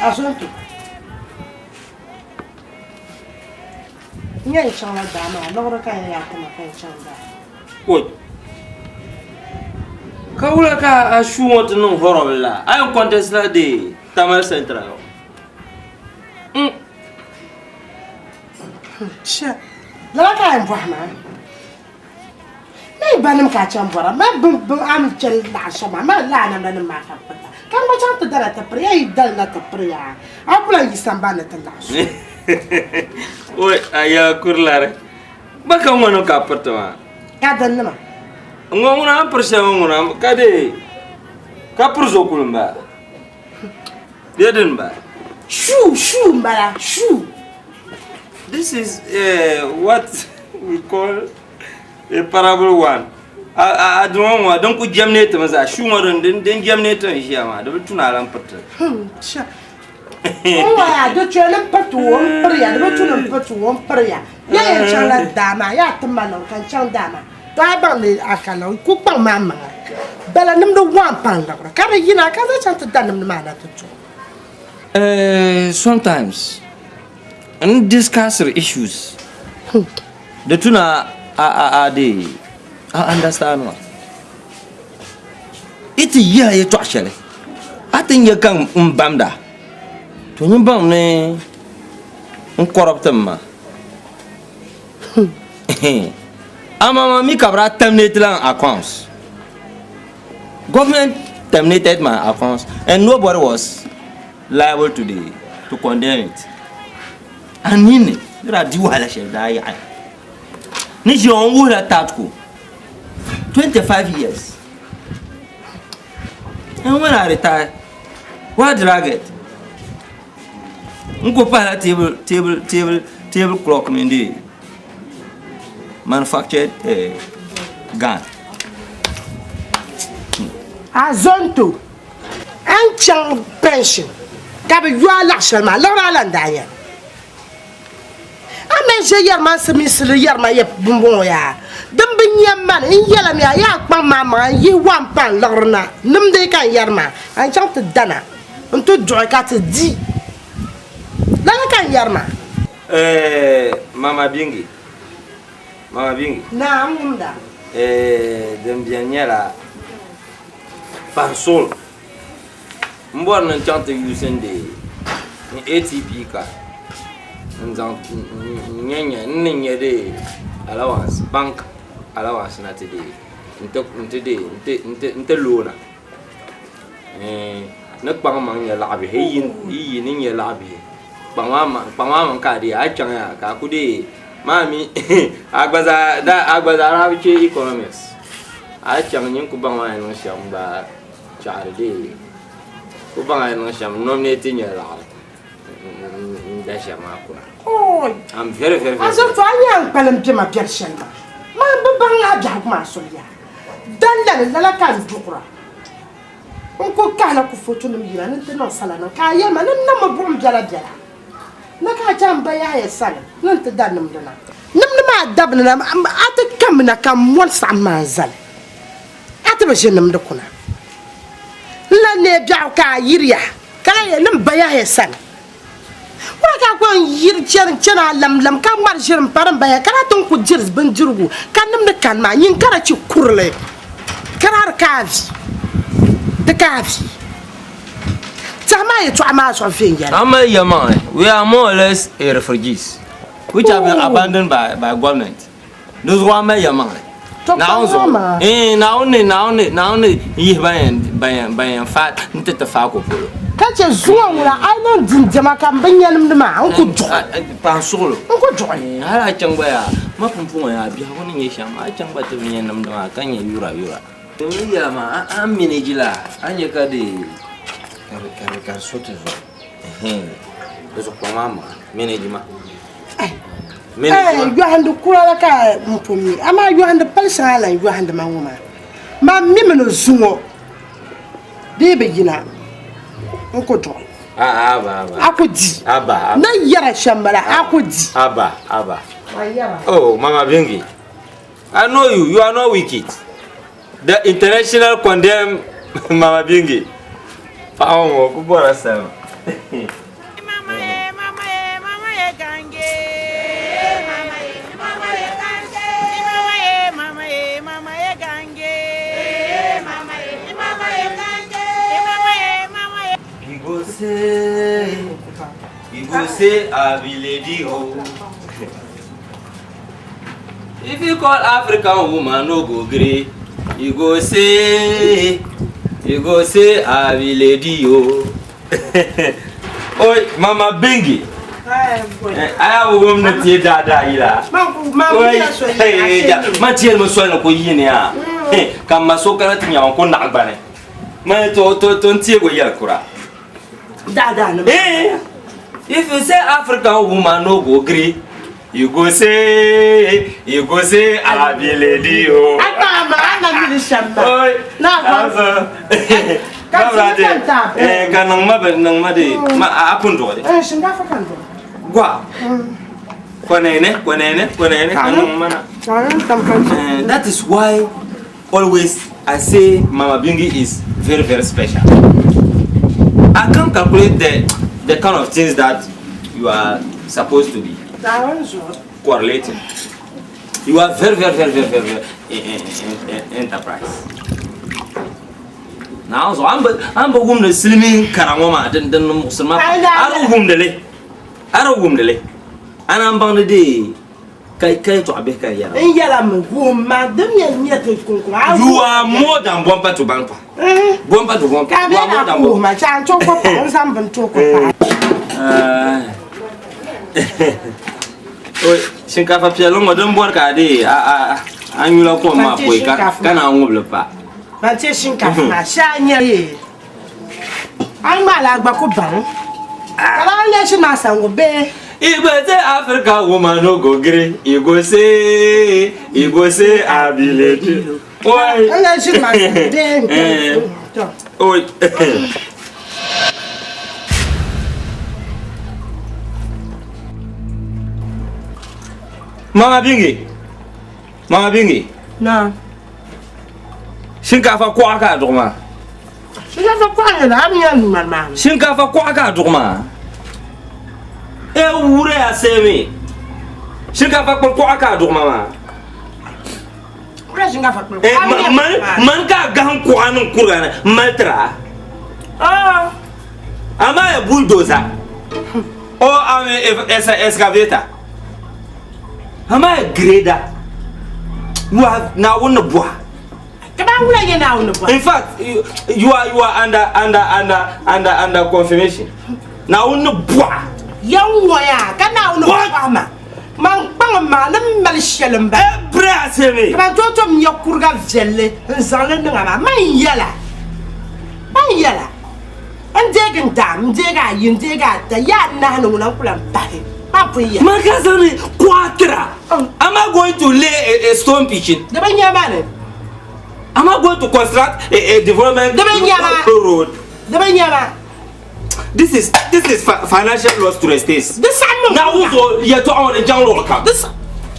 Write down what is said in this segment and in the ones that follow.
Azonto. N yɛn chaŋla daa maa liɣiri ka n yaa ti ma ka n chaŋ daa. Oi! Ka wula ka a shuu ŋɔ ti niŋ horrible la? A yɛn contest la the Tamale Central. Shɛ, lala ka a yɛn bɔhi maa? Mi ba nim ka a chaŋ bɔra, ma bi bi a ni chani laɣa shɛm maa, ma lala namda nim maa ka bi pirita. Ka n gba chaŋ ti dana ti piri ya yi dali na ti piri ya, a ku lan yi sambani ni ti laɣa so. Oi, a yɛla kuri lari. Gba ka ŋɔ ka a piriti maa? Ka din nima? Ŋɔ ŋuna a ni piri shɛli ŋɔ ŋuna ka dee ka piri zokuli m-bala. Bee dini m-bala? Shuu, shuu m-bala, shuu. This is uh, what we call a parable one. A a dini ŋɔ din ku jɛm ne timi zaa shuu ŋɔ din din din jɛm ne tim ʒiya maa di bi tuna a lan piriti. N waya di chɛ ni piriti o n piriya di bi tu ni n piriti o n piriya ya yɛn chaŋla daa maa yaa ti ma niŋ ka n chaŋ daa maa to a baŋ ni a ka niŋ ku kpaŋ maa maŋa bala nimdi waan paŋ liɣiri ka di yina ka zaŋ chaŋ ti da nimdi maa na ti duɣi. Sometimes n discussiri issues di tu ni a deei a understand ma. Yi ti yihi a yɛtɔɣ shɛli a ti nya ka m bamda, to nyin baŋ ni n corrupt m ma. Amaa maa mi ka bɛ daa terminate la n accounts. Government terminated my accounts and nobody was liable to the to condemn it. A nini ni daa di wahala shɛli daa yaɣi ni ʒiya ŋɔ wuhila Tatco 25 years and when I retire what did I get? N ku pahila table table table table clock mini the manufactured uh, gun. Azonto A ni chaŋ pension ka bɛ yo a laɣ shɛli maa, liɣiri a lan daa nyɛ. A mi ʒe yɛri ma n-simiinsili yɛri ma yɛ bumbɔŋɔ yaa, din bi nya ma ni n yɛla mi a yaa kpaŋ ma maŋa n-yihi wa m-pa n liɣiri na nimdi ka n yɛri ma a ni chaŋ ti dana nti duɣi ka ti di. Lala ka n yɛri ma. Eh, Mama Bingi, Mama Bingi. Naam, wumda. Eh, din beni nyɛla Pahi suɣuli m bɔri ni n chaŋ ti yuusi n deei n ATP card n zaŋ n nya n ni nya deei allowance bank allowance na ti deei n ti deei n ti loona ni kpaŋ maŋ nya laɣibihi yi yi ni nya laɣibihi kpaŋ maa maŋ ka a deei a yi chaŋ yaa ka a ku deei maa mi a gba zaa a gba zaa daa bi chɛ economics A yi chaŋ nyin ku baŋ a ni niŋ shɛm gba chaɣiri dee ku baŋ a ni niŋ shɛm nominate nyɛ laɣiri n da shɛm maa kuna. Oi! I'm very very A very zaŋ to a nya n kpalim bɛ ma biɛri shɛli maa. Maa bi baŋ a biɛhigu maa soli yaa. Dallali lala ka n duɣira. N ku kahila kufotunim yina ni n ti niŋ sala niŋ ka a yɛli ma ni n niŋmi buɣim biɛla biɛla. Ni ka a chaŋ m ba Yahaya sani ni n ti da nimdi na. Nimdi maa dabini na, a ti kamina ka m moli saɣim maa n-zali. A ti bi ʒi nimdi kuna. N lan neei biɛɣu ka a yiriya, ka lan yɛli ni m ba Yahaya sani. Wula ka a ku yɛn yiri chani n-chani a lamlam ka ŋmari ʒiri m-pari m ba Yahaya ka daa ti n ku diri bindirigu ka nimdi kani maa? Nyin ka di chɛ kurili ka daa di ka a vi, di ka a vi. Tɛha maa yɛtɔɣa maa zuɣu viɛnyɛla. A mali yɛlimaŋli, we are more or less a refugees which have been abandoned by, by government. Di zuɣu a mali yɛlimaŋli. Naawuni zuɣu. Eh, Naawuni ni, Naawuni ni, Naawuni ni yihi ban yɛn, ban yɛn, ban yɛn fa n-ti ti faako polo. Ka chɛ zuŋɔ ŋuna a yi niŋ dindema ka m bi nya nimdi maa, n ku duɣi. Paɣa suɣulo. N ku duɣi. Hali a chaŋ gba yaa, ma pumpɔŋɔ yaa biɛhigu ni nyɛ shɛm, a chaŋ gba ti bi nya nimdi maa ka nya yura yura. N ni yɛla maa, a ni manage la, a ni nya ka di ka di so ti zuɣu. Di zuɣu kpaŋ maa maŋa, manage ma. Manage ma. Yɔhindi kura la ka n pun mi, amaa yɔhindi pali shɛŋa lan yɔhindi ma ŋɔ maa. Man mimi ni zuŋɔ di yi bi yina n ku duɣi. A ku di. Ni yɛra shɛm bala a ku di. Aba, aba. Oh, Mama Bingi, I know you. You are not wicked. The international condemn Mama Bingi. Paɣa ŋɔ ku bɔra salima. You go say, you go say I be lady oh. If you call African woman no go gree, you go say, you go say I be lady oh. Oi, Mama Bingi. Aya wo wum ni tie daadaa yila. Oi, ma tiɛli mi soli ni ku yiini ya. Ka ma so kana ti nyɛma ku naɣi gbani. Ma to to to n tiɛ go yɛli kura. Daadaa ni. Eh, if you say African woman no go gree, you go say, you go say I be lady oh. Ata ma ana mi ni shɛm ba. Oi, Na ba. Ka ti kan ta. Eh, ka niŋ ma bi niŋ ma de ma a pun duɣi. Eh, shinkafa kan duɣi. Gwa. Kwanene, kwanene, kwanene ka niŋ ma na. Eh, that is why always I say Mama Bingi is very, very special. I can't calculate the kind of things that you are supposed to be correlating. You are very, very, very, very, very, very enterprise. Now, so I'm I'm wum the silmin karangoma din din musulma. Aro wum dele. Aro wum dele. Ana bang de kai kai to abe kai yala. N yala mi wum ma din yɛn nyɛ ti kunkun. You are more than bumper to bumper. Bumper to bumper. Ka You are more bɛ na than kuhu bumper. ma cha n to ko pa n zaŋ bin to ko pa. Oi, shinkafa piɛlli ŋɔ din bɔri ka a dee a a nyula kom maa pɔi ka ka naan ŋubili pa. Ban ti shinkafa maa shee a nyɛ ye. A ŋmaa la a gba ku baŋ. Ka ba n lɛshi maa sangu bee. Igbo say Africa woman no go gree. You go say, you go say I be lady. Oi. N lɛshi maa sangu bee. Eh. Oi. Mama Bingi. Mama Bingi. Na. Shinkafa kuɣa ka a duɣu maa. Shinkafa kuɣa nyɛla a mi yɛn ŋmani maa. Shinkafa kuɣa ka a duɣu maa. E wura ya seemi. Shinkafa kpuli kuɣa ka a duɣu ma maa. Wura shinkafa kpuli Eh, kuɣa. man man ka a gahim kuɣa niŋ kuriga ni m mali tira. Ah. Am I a bulldozer? Or am I a excavator? Am I a grader? You are now on the bois. In fact, you are under under under under under confirmation. Now on the bois. Young boy, can now no farmer. Man, man, man, Every Ka to to mi kurga velle nzanle ninga ma man yela. Man yela. N deegi n daam, n deegi ayi, n deegi ata, yaa anahi ni ŋuna n ku lan pahi. Ma pun yɛli. Man ka zaŋ kwatira. Am I going to lay a stone kitchen? Di bi nya ma ni. Am I going to construct a development Di bi nya ma. road? Di bi nya ma. This is financial loss to the states. Di saɣim mi. Now who so yɛtɔɣa ŋɔ di chaŋ luɣuli kam. Di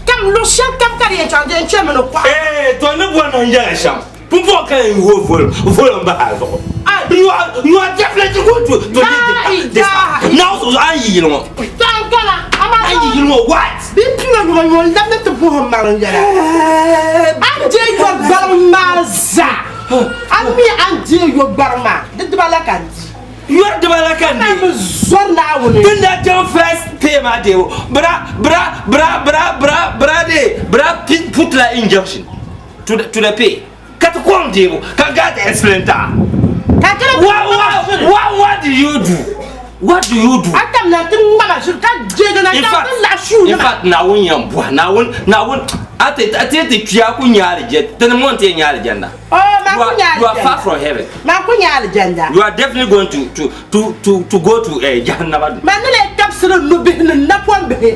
kam luɣ shɛli kam ka di yɛn chaŋ di yɛn chɛmi ni kɔɣa. Eh, to ni bɔri ni n yɛli shɛm. Pumpɔŋ ka yɛn ho volume bahi a zuɣu. You are definitely going to leave this. Now so an yi yili ŋɔ. Tankala, ama An yi yili ŋɔ what? Bi pina yɔ yɔ lamni ti buhim mari n yɛla. An deei yɔ gbariŋ maa zaa. An mi an deei yɔ gbariŋ maa di diba la ka n di. Yɔ diba la ka n di. An mi zɔri Naawuni. Din daa chaŋ first pay maa deebu bra bra bra bra bra bra de bra put la injection to the pay. Ka ti kɔŋ deebu ka gaa ti explain ta. Ka Ka kana What, what do you do? What do you do? A tam na ti ŋmama ʒiri ka jeegi na In ka fact, ti laɣi shuu in nima. fact, Naawuni yɛn bɔhi, Naawuni, Naawuni, a ti, a ti ti kpiya ku nya alijɛnda, ti ni ŋɔ n-ti yɛn nya alijɛnda. Oh, maa You ku are, nya you are far alijɛnda. from heaven. Maa ku nya alijɛnda. You are definitely going to, to, to, to, to go to Jahannama. Maa ni lee tabisiri nubihi ni napɔnbihi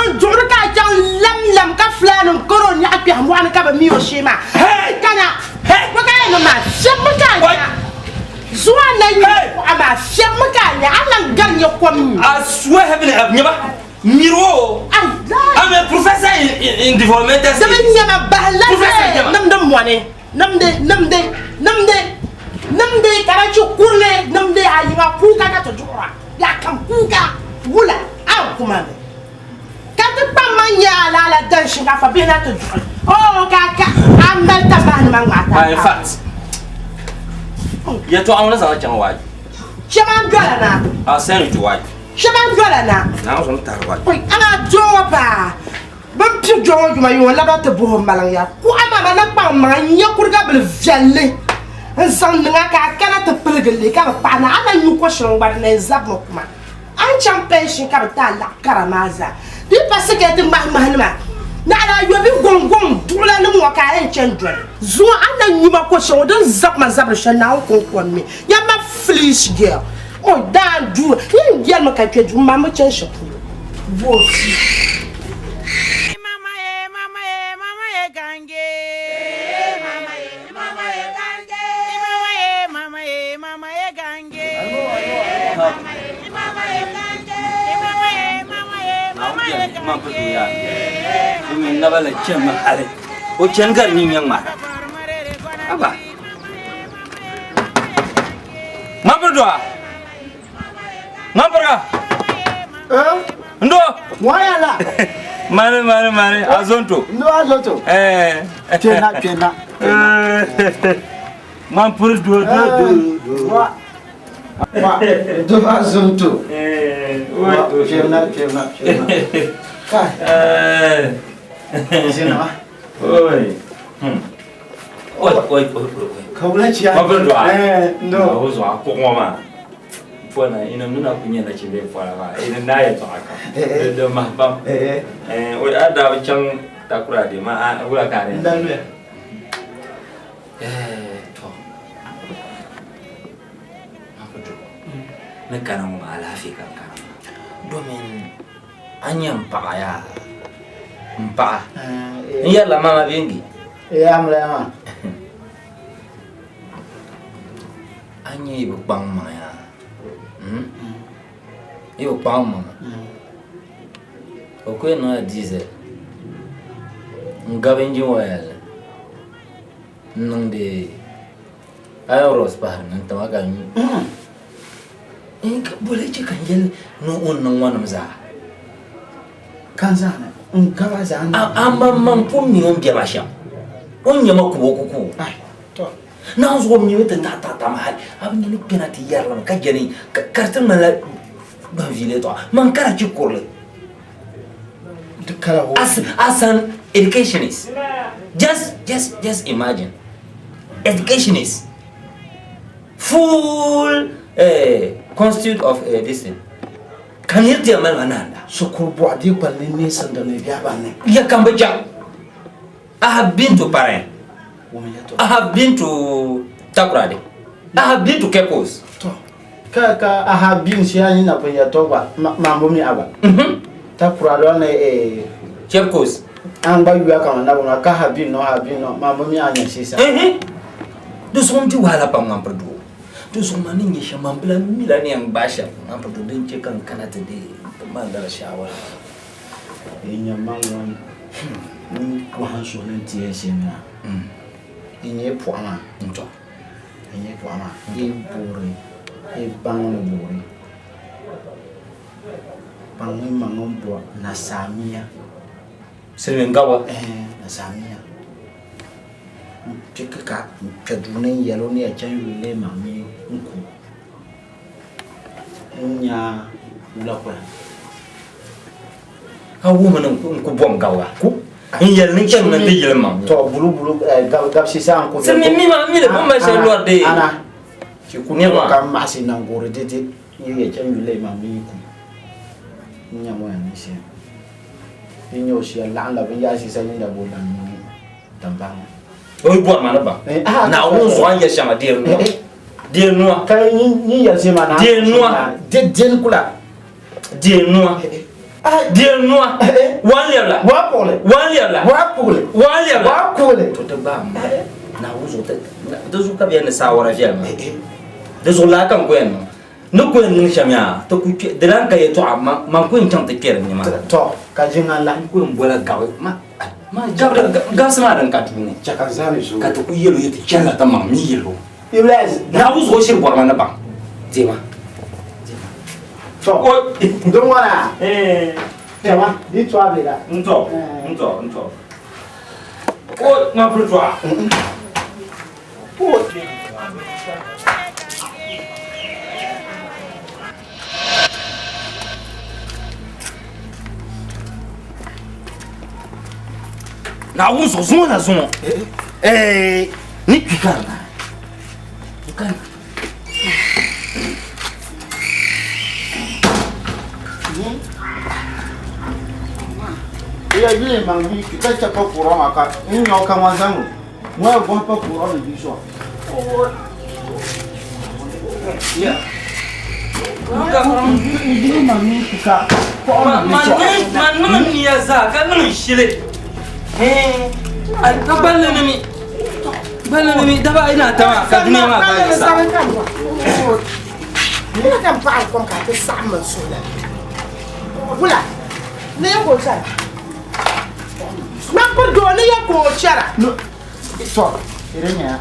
n-duɣiri ka a chaŋ lamlam ka fulaanim karo n-nyaɣi kpɛhi mɔɣu ni ka bi mi o shee maa. Hey! Kana, Hey! bɛ ka yɛn niŋ maa, fiɛbimi ka a What? nya. Zuɣu a na nya Hey! kuɣa maa, fiɛbimi ka a nya, a lan gari nya kom nyu. I swear heaven and earth, nyaba, miri o. Ai, laa. I'm a professor in, in, in developmental Di bi studies. nyama bahi la Professor zaya nyama. nimdi mɔni, nimdi, nimdi, nimdi, nimdi karachi kurili, nimdi a yiŋa kuuka ka ti duɣira, yaa kam kuuka, wula, a ni kuma mi. Ka ti kpaŋ maŋ nya a laala dan shinkaafa bihi na ti duɣi. Oo, ka a ka a mali tambahi nima ŋmaai But in tankpaɣu. fact, yɛtɔɣa ŋɔ ni zaŋ chaŋ waaji. Shɛba n-dola na. I'll send you to waaji. Shɛba n-dola na. Naawuni zom tahiri waaji. Oi, amaa doo ŋɔ paa, bɛ ni piri doo ŋɔ yuma yuŋ o labila ti buhi o maliŋ ya. Kuɣa maa maa na kpaŋ maŋa n-nya kuriga bil viɛlli n-zaŋ niŋ a ka a kana ti piligi li ka bi paɣi na. A na nyu ko shɛli ŋ-gba di na yɛn zabimi kuma. A ni chaŋ pension ka bɛ ti a laɣ kara maa zaa. Di yi pa sikɛti ŋmahiŋmahi nima, naɣila ayobi gɔŋgɔŋ duɣilanima ŋɔ ka a yɛn chani doli. Zuŋɔ a ni na nyu ma ko shɛli ŋɔ din zabi ma zabiri shɛli Naawuni kɔŋko m-mi. Yɛmma foolish girl. O daa n duu yɛn yɛlimi ka kpe duu m ma mi chani shɛli polo. Boofi. O chani ka di nyin nyɛ ŋmara. Aba. Ŋmampiri dɔa. Ŋmampiriga. Ndo. Waya la. Mani mani mani azonto. Ndo azonto. Eh. Tena tena. Ŋmampiri do do do. Wa. Wa. Ndo azonto. Eh. Wa tena tena tena. Kai. Eh. Zina. Oi. Oi oi oi oi. Ka wula chia. Ŋmampiri dɔa. Eh ndo. O zuɣu a kuɣu ŋɔ maa. Pɔna ina nuna ku nyɛ nachimbi pɔna maa ina naa yɛltɔɣa kam. Eh. Di mahi pam. Eh. Eh, o a daa bi chaŋ takura de ma a wula ka a di. Ndaluya. Eh, to. Ŋmampiri dɔ. Ni kana ŋɔ maa alaafee ka n kana maa. Domin a nyɛ n paɣa yaa. N paɣa. Eh. N yɛrila mama bengi. Eh amla ma. A nyɛ yi bi kpaŋ maŋa yaa. Yi bi kpaŋ maŋa. O ku yɛn niŋla diesel n gabi engine oil ni n niŋdi iron rods pahari ni n tima ka nyu. Boli chɛ ka n yɛli ni o ni niŋ ŋɔ nim zaa. Kan zana. N gaba zana. A maŋmaŋ pun mi o ni bɛ ma shɛm. O ni nyɛ ma kubo ku ku. Ai. To. Naan zuɣu mi o ti taɣi taɣi tam hali a bi nya ni kpɛna ti yɛrila mi ka jɛni ka di ti ŋmanila ban viili yɛltɔɣa man karachi kurili. Di kala wo. As an educationist, just, just, just imagine, educationist, full constitute of this thing. Ka niri ti yɛn mali ma naanda. Shikuru bɔɣu dii kpali ni neesim din ni biɛhi ban ni. Ya kam bi chaŋ. I have been to Paren. I have been to Takoradi. I have been to Cape Coast. To. Ka ka I have been shi anyi na pun ya to gba ma mbo mi aba. Takoradi wana eh Cape Coast. An gba yuya kama na bona ka have been no have been no ma mbo mi anya shi sa. Di zuɣu n di wahala pam ŋan piri doo. Di zuɣu maa ni nyɛ shɛm maa n bila mila ni yɛn gbaai shɛm ŋan piri doo din chɛ ka n kana ti deei man lala shawara. N nya maŋ ŋɔ n bɔhi n suhu ni n ti yɛn shɛm maa. N nyɛ pɔɣu maa. N tɔ. N nyɛ pɔɣu maa. Yi boori, yi baŋ ni boori. Baŋ ni maŋ n bɔ nasaamia. Silimiin gawa? Eh, nasaamia. N piki ka n kpɛ duu ni n yɛli o ni ya chaŋ yuli lee maŋ mi n ku. N nya wula koya. A wumi ni n ku bom gawa. Ku? N yɛli ni chani ni ti yili maŋ. To bulu bulu gabsi saa n ku. Silimiin mi maa mi li bin mali shɛli lɔri dee. Ana. Ki ku niriba kam maɣisi naŋgoori dede n-yi ya chaŋ yuli ma mi ku n-nya ŋɔ yɛn niŋ shɛm. Yi nya o shia laɣimla binyɛra shɛli ni da bo lan niŋ tiŋgbani ŋɔ. O yi bɔri ma ni baŋ Naawuni zuɣu a ni yɛli shɛm maa, deeri nua. Deeri nua. Ka yi ni yɛli shɛm maa na. Deeri nua. Deni kula. Deeri nua. Deeri nua. Waa n-lɛbila. Waa kuɣili. Waa n-lɛbila. Waa kuɣili. Waa n-lɛbila. Waa kuɣili. To ti gbaai ma. Naawuni zuɣu di zuɣu ka bɛ yɛli ni saawara viɛli maa. Di zuɣu laa ka n ku yɛn niŋ. Ni ku yɛn niŋ shɛm yaa, ti ku kpe, di lan ka yɛtɔɣa, man ku yɛn chaŋ ti kpe di ni maa. Tɔ, ka ʒiŋa la. N ku yɛn bola gabi, ma, ma gabisi maa din ka tuuni. Chɛ ka zani zuɣu. Ka ti ku yɛl o yɛti chɛlila ti maŋ mi yɛl o. Iblis. Naawuni zuɣu o shiri bɔri ma ni baŋ. Deema. Tɔ, din ŋɔna. Chɛma, di tɔ a be la. N tɔ, n tɔ, n tɔ. O, ŋa piri tɔ a. Naawuni zuɣu zuŋɔ la zuŋɔ ni kpi ka di na Ya yuli maŋ bi ka chɛ pa kuɣura maa ka n nyɛ o ka ŋɔ zaŋ o ŋɔ ya gɔhi pa kuɣura ni bia zuɣu. Man niŋ niya zaa ka niŋ shili ka gballi ni mi gballi ni mi daba ayi ni ata maa ka dunia maa baai sa. Nina ka paɣa kom ka ti saɣim man suhu la wula ni ya ka o chɛra man piri doo ni ya ka o chɛra Tɔ, di nyɛla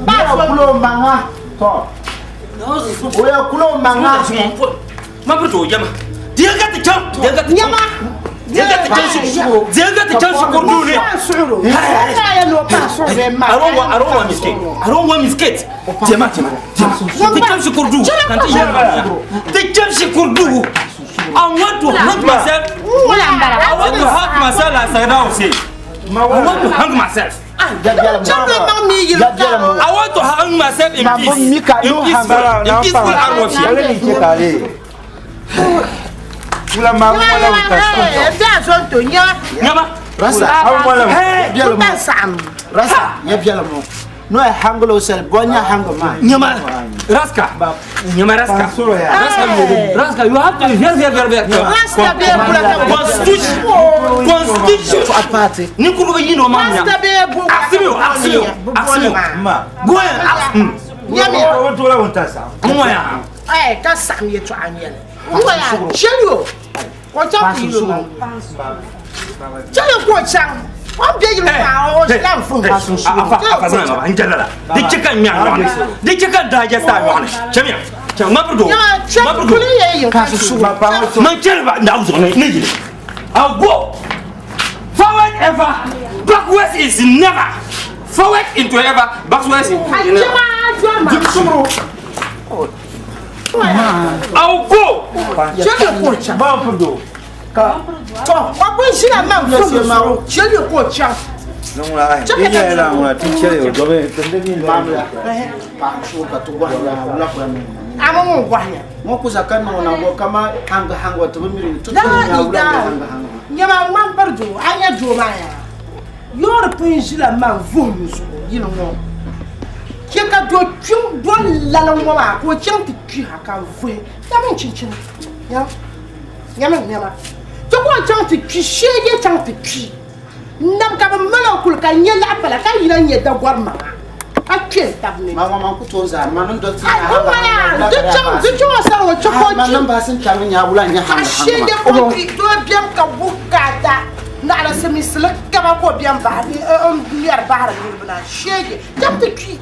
ba kulo maŋa tɔ o ya kulo maŋa ma piri doo yɛma diɛl ka ti chaŋ diɛl ka ti chaŋ diɛl ka ti chaŋ shikuru diɛl ka ti chaŋ shikuru duu ni I don't want mistake I don't want mistake diɛma diɛma ti chaŋ shikuru duu ka ti yɛli ti chaŋ shikuru duu I want to hang myself I want to hang myself like Saddam Hussein I want to hang myself I want to hang myself in peace. In peaceful, in peaceful atmosphere. Nyama. Rasa. Rasa. Ya biɛla mo. No ya hanglo sel bonya hango ma. Nyama. Raska. Nyama Raska. Raska, Raska, you have to be very, very, very, very. Raska be Constitution. Constitution. Ni kuru be yino ma nya. Raska be bu. Asimio, asimio, asimio. Ma. Go and ask. Nyami. Mo ya. Eh, ka saɣim yɛltɔɣa n-nyɛli. N ya chɛli o. Ka o chaŋ ti yili o. Chɛli o ka o chaŋ. O ni be yili maa o ʒila n-fum. Afa, afa zan ma n jala la. Di chɛ ka n nya nyɔɣuni. Di chɛ ka n digest a nyɔɣuni. Chɛmiya. Chɛ ma piri doo. Nyama Ma piri chɛli doo. kuli yɛ yin ka susugu. Man chɛli ba Naawuni zuɣu ni yili. I'll go. Forward ever, backwards is never. Forward into ever, backwards into A never. chɛma a jɔri ma. I'll go. Chɛli o ka o chaŋ. Tɔ, o pun ʒila man fum zuɣu. Chɛli o ka o chaŋ. Mamla. Pa shu ka tu gɔhi ya wula ko mi. A ma ŋun gɔhi ya. Ŋɔ ku zaka niŋ na ŋɔ kama hanga hanga ti bi miri tu tu La nya wula ida. hanga hanga. Nyama ŋman piri doo, a nya doo maa yaa. Yoori pun ʒila man vuhim zuɣu yili ŋɔ. Chɛ ka doo kpiŋ doli lala ŋɔ maa ka o chaŋ ti kpi ha ka vuhi. Nyami n chinchini. Nyama. Nyami n nɛma. Chɛ ka o chaŋ ti kpi sheege chaŋ ti kpi. N nab ka bɛ mali o kuli ka n nya laɣipala ka yina n-nyɛ dagɔri maŋa ka kpe n tabi ni. Ma ŋɔ man ku tooi zaa ma niŋ doli ti Ai, nya o hanga ŋmana, hanga. di chaŋ di chaŋ o sani o chɛ ka o Ma kpi. niŋ baasi n chaŋ nya wula nya Ka hanga sheege hanga. ka o kpi doo bɛm ka bukaata naɣila silimiinsili kaba ka o bɛm bahiri n ŋmɛri bahiri niriba na sheege chaŋ ti kpi.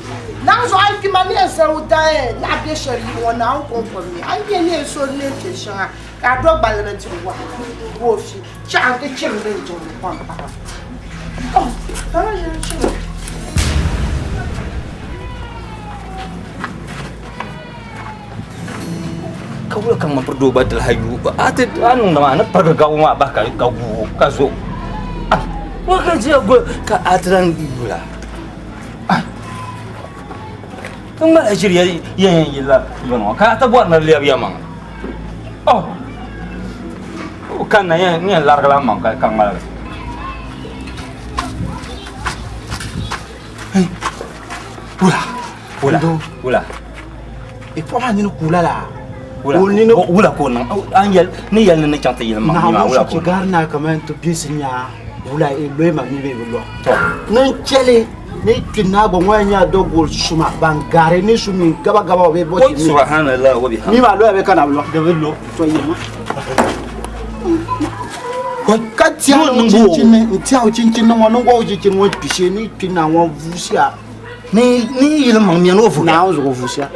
Naawuni zuɣu a yi kpi ma ni yɛn sani o daa naɣ be shɛli yili ŋɔ Naawuni kɔŋko mi. A yi nyɛ ni yɛn so neen piɛ shɛŋa ka a do gballi ni diri wahala ka o fi chaɣa n ti chim din jiŋli kom paɣa. Oh, kana yɛn chim. Ka wula ka ŋma piri doo gba dili ha yu a ti a niŋdi maa ni pirigi gabu maa bahi ka ka guui ka zo ah wa ka ʒiya go ka a ti lan yula ah. Ti ŋmala ʒiri ya yɛn yɛn yilila bini ŋɔ ka a ti bɔri ni di lɛbi ya maŋa. Oh! O kanna yɛn yɛn larigila maŋ ka ka ŋmaligi. Wula, wula, wula. I pɔɣa maa nini kuula la. Wula, wula ka o niŋ. A ni yɛli ni yɛli ni ni chaŋ ti yili maŋ maa wula ka o niŋ. Gari na kamani ti bɛ nya wula i loyi ma mi bee bi lo. To. Ni chɛli ni kpi naa gba ŋɔ nya do gol suma ban gari ni su mi gaba gaba bee bɔ ti mi. Subhanallah wa bihamdi. Mi maa loya bee ka na bi lo. Di bi lo. To yirima. Ka tiɛha o chinchini n tiɛha o chinchini ŋɔ ni ŋɔ o chinchini ŋɔ kpi shee ni kpi naa ŋɔ vuusiya. Ni ni yili maŋ mia ni o vuhiya. Naawuni zuɣu vuusiya.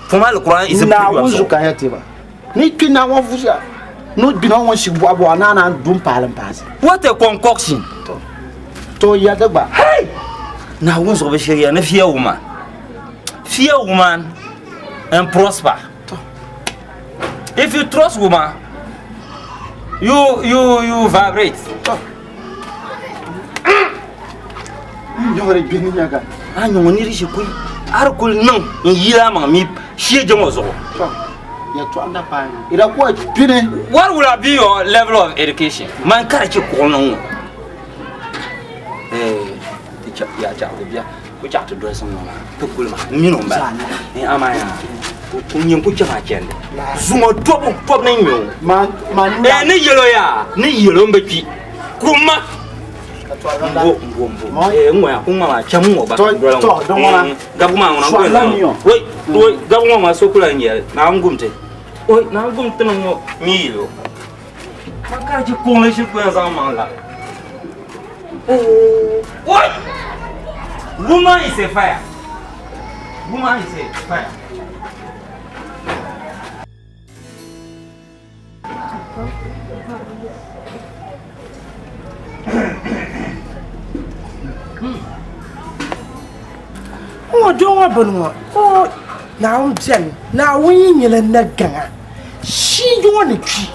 Foma Alquran is a Naawuni zuɣu ka ya tiba. Ni kpi naa ŋɔ vuusiya. Ni gbina ŋɔ shig bɔɣa bɔɣa naa naan du m-paali m-paasi. What a concoction. To to ya di gba. Hey! Naawuni zuɣu bi shiriya ni fear woman. Fear woman and prosper. To. If you trust woman, you you you vibrate. To. Nyɔɣiri gbini nyaga. A nyɔŋɔ niri ʒi kuli a di kuli niŋ n yila maŋ mi shee je ŋɔ zuɣu. To. Yɛltɔɣa n-da paai ŋɔ. I da ku gbini. What will be your level of education? Man ka di chɛ kuɣu niŋ ŋɔ. Eh, ti chɛ ya chɛ ti bia ku chɛ ti dolisi ŋɔ maa ti kuli maa n mini o m-bala. Eh, amaa yaa ku nyin ku chɛ ma chɛndi. Zuŋɔ tɔbu tɔbu ni n-nyɛ o. Man man Eh, ni yɛl o yaa ni yɛl o m-bi kpi. Kumma. Mbo mbo mbo. Eh, n ŋɔya ku ŋma maa chɛm ŋɔ gba ka doli ŋɔ. To di ŋɔna. Gabu maa ŋuna n Sɔɣila mi o. Oi, oi, gabu ŋɔ maa so kula n-yɛli Naawuni gum ti. Oi, Naawuni gum ti ni ŋɔ mi yɛl o. Man ka di chɛ kuŋli shiri ku yɛn zaŋ maŋ la. Oi! Woman is a fire. Woman is a fire. Ŋɔ doo ŋɔ bini ŋɔ o Naawuni beni Naawuni yi nyɛla na gaŋa shiigi ŋɔ ni kpi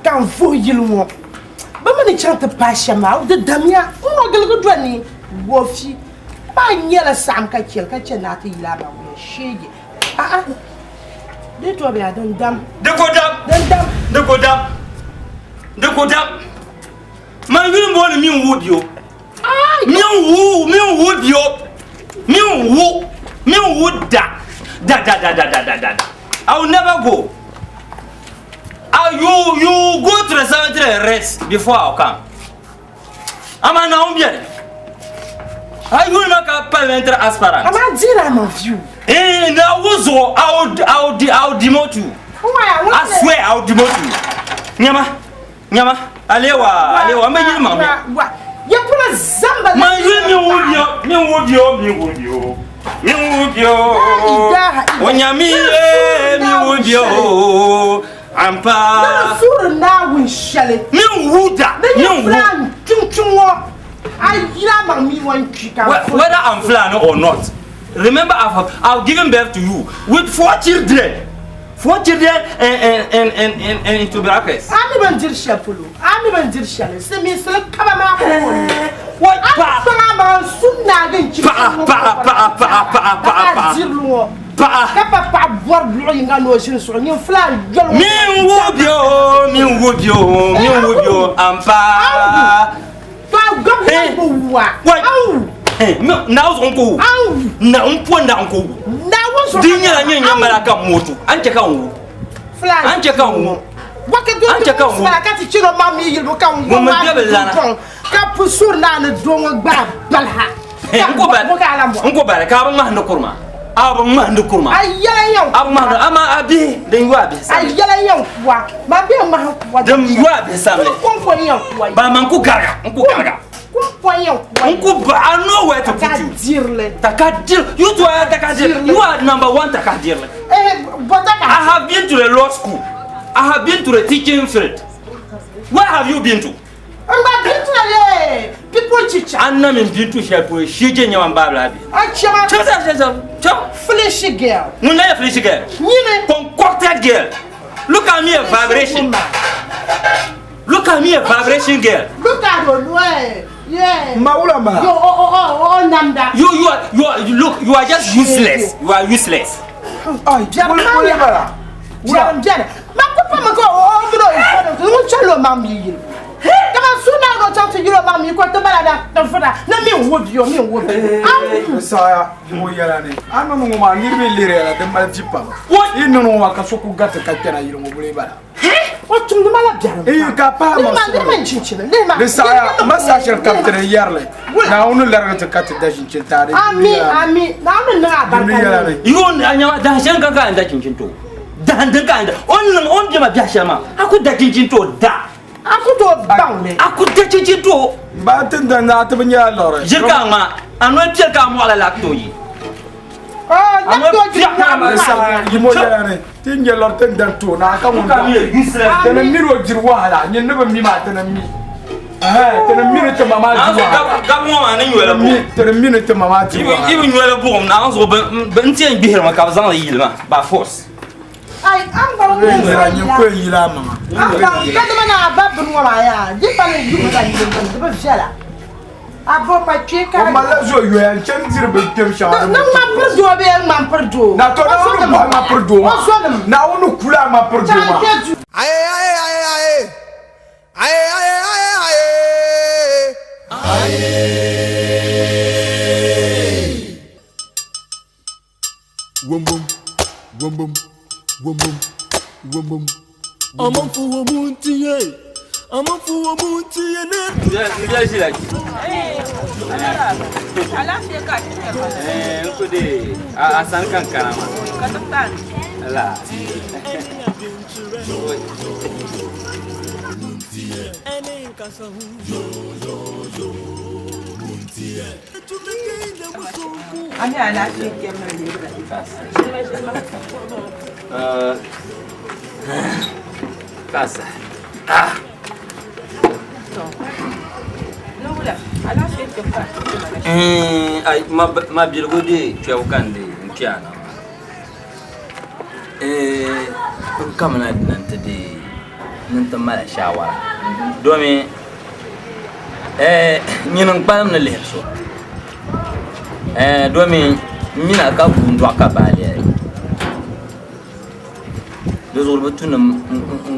ka n vuhi yili ŋɔ bɛ mi ni chaŋ ti paai shɛm maa di damya n ŋɔ giligi doli ni wofi maa nyɛla saɣim ka chɛli ka chɛ ni a ti yili a ma wuya shiigi a'a di tobiya din dam Di ko dam. Din dam. Di ko dam. Di ko dam. Man yuli m-booni min wu bio. Min wu, min wu bio. Min wu, min wu da. Da da da da da da da. I will never go. You, you go to the cemetery and rest before I'll come. Amaa Naawuni beni. A yuli ma ka parliamentary aspirant. Amaa dira ma view. Eh, Naawuni zuɣu, I will demote you. I swear I will demote you. Nyama, nyama, alewa, alewa, n bɛ yili maŋ mi. Ya pula zamba. Man yuli min wu bio, min wu bio, min wu bio. Min wu bio. O nyami ye, min wu bio. Ampa. Nana suuri Naawuni shɛli. Min wu da. Ni nyɛ Fulani kpiŋkpiŋ ŋɔ, a yila maŋ mi ŋɔ n-kpi ka n Whether I'm Fulani or not, remember I've given birth to you with four children. Four children and, and, and, and, and into brackets. A mi bɛn diri shɛli polo, a mi bɛn diri shɛli, silimiinsili kaba maa ko o ni. What? A mi sɔŋ a maŋ n-su naagi n-kpi Paɣa, paɣa, paɣa, paɣa, paɣa, paɣa, Ka paɣa. dirili ŋɔ. Paɣa. Ka pa paɣa bɔri luɣ yiŋga ni o ʒini zuɣu, nyin fulaan yoli ŋɔ. Min wu bio, min wu bio, min wu bio, ampa. To a gabi ŋɔ bi wu a. Wai. Awu. Naawuni zuɣu n ku wu. Awu. Na n po na n ku wu. Naawuni zuɣu. Di nyɛla nyɛ nyɛ mala ka moto. An chɛ ka n wu. Fulaan. An chɛ ka n wu. Waka do An chɛ ka n wu. Ka ti chɛ o maŋ mi yilibu ka n wu Ŋun mi bɛ bi lana. Ka pu suri naa ni doo ŋɔ gbaai baliha. N ko bali. N ko bali ka a bi ŋmahindi kurima. A bi ŋmahindi kurima. A yɛla yɛn A bi ŋmahindi ama a bihi din yo a bihi A samli. yɛla yɛn kuwa. Ma bɛ ŋmahi kuwa. Din yo a bihi samli. Kum ko yɛn kuwa. Ba man ku gariga n ku gariga. Kum ko yɛn kuwa. N ku ba I know where to Ka put you. dirili. Taka dir you two are taka dir. You are number one taka dirli. Eh bɔta ka. I have been to the law school. I have been to the teaching field. Where have you been to? N gba bintu la le people chicha. An na min bintu shɛli polo shije nyɛ man baabila bi. A chɛma. Chɛm sa chɛm sa chɛm. Foolish girl. Ŋun na yɛ foolish girl. Nyini. Concocted girl. Look at me a vibration. Look at me a vibration girl. Look at her no eh. Yeah. Ma wula ma. Yo o o o o namda. You you are you are you look you are just useless. You are useless. Ai, wuli bala. Biɛrim biɛni. Man ku pami ka o mini o zɔnim ŋun chɛli o maŋ mi yili. Kaman su naa o chaŋ ti yili o maŋ mi ka o ti bala na tinfuna ni mi n wubi o mi n wubi o. Di saɣaya ŋɔ yɛla ni a niŋ ŋɔ maa niriba yi lihiri ya la di mali vi pam. Yi niŋ ŋɔ maa ka so ku gariti ka kpɛna yili ŋɔ buli bala. O tumdi ma la biɛrim pam. Ka paai ma suɣuli. Lihima n chinchini lihima. Di saɣaya ma saha shɛli ka bi ti yɛrili Naawuni larigi ti ka ti da chinchin taali. Ami ami Naawuni niŋ a barika ni. Yuun a nyama dahin shɛli ka ka da chinchin to dahin din ka da o niŋ o ni bɛ ma biɛhi shɛli maa a ku da chinchin to da. A ku tooi baŋ li. A ku da chinchin to. Ba ti da naa ti bi nyɛla liɣiri. Ʒiri ka a ŋma a noli piɛli ka a mɔɣila la ku tooi yi. A noli piɛli ka a mɔɣila. Yimo yɛla ni ti nyɛ liɣiri ti ni dan tooi naa ka ŋun dɔɣi. Ti ni miri o jiri wahala nyin ni bi mi maa ti ni mi. Ti ni mi ni ti ma maa di wahala. Gabi ŋɔ maa ni nyɔla buɣum. Ti ni mi ni ti ma maa di wahala. Yi bi nyɔla buɣum naa zuɣu n ti yɛn gbihirimi ka bi zaŋli yili ma by force. Ai, an baŋ ni Nira nyin ko yili a maŋa. An baŋ ka dama na a ba bini ŋɔ maa yaa, di pa ni yubu ka yili bini, di bi viɛla. A bo ma kpee ka. O malila zo yoya n chani diri bin kpɛm shɛŋa. Ni ŋma piri doo bee ŋma piri doo. Na to Naawuni bɔhi ŋma piri doo maa. O zonim. Naawuni kula ŋma piri doo maa. Chaŋ kpe du. Aye aye aye aye aye aye aye aye aye. Wombom, wombom, wombom, wombom. Amanfo wɔ mu nti yɛ, amanfo wɔ mu nti yɛ ne. N ʒila Alaafee ka a ti kpɛri ma. N ku dee a sani ka n kana maa. Ka ti paai. Ala. Kasa. Ai ma biligu de kpɛbu ka n de n kpɛ a na maa n kamina dina n ti de ni n ti mali shaawara domi Nyini n kpalim ni lihiri so domi n mina ka bua n dɔɣi ka baa lɛli di zuɣu di bi tu ni n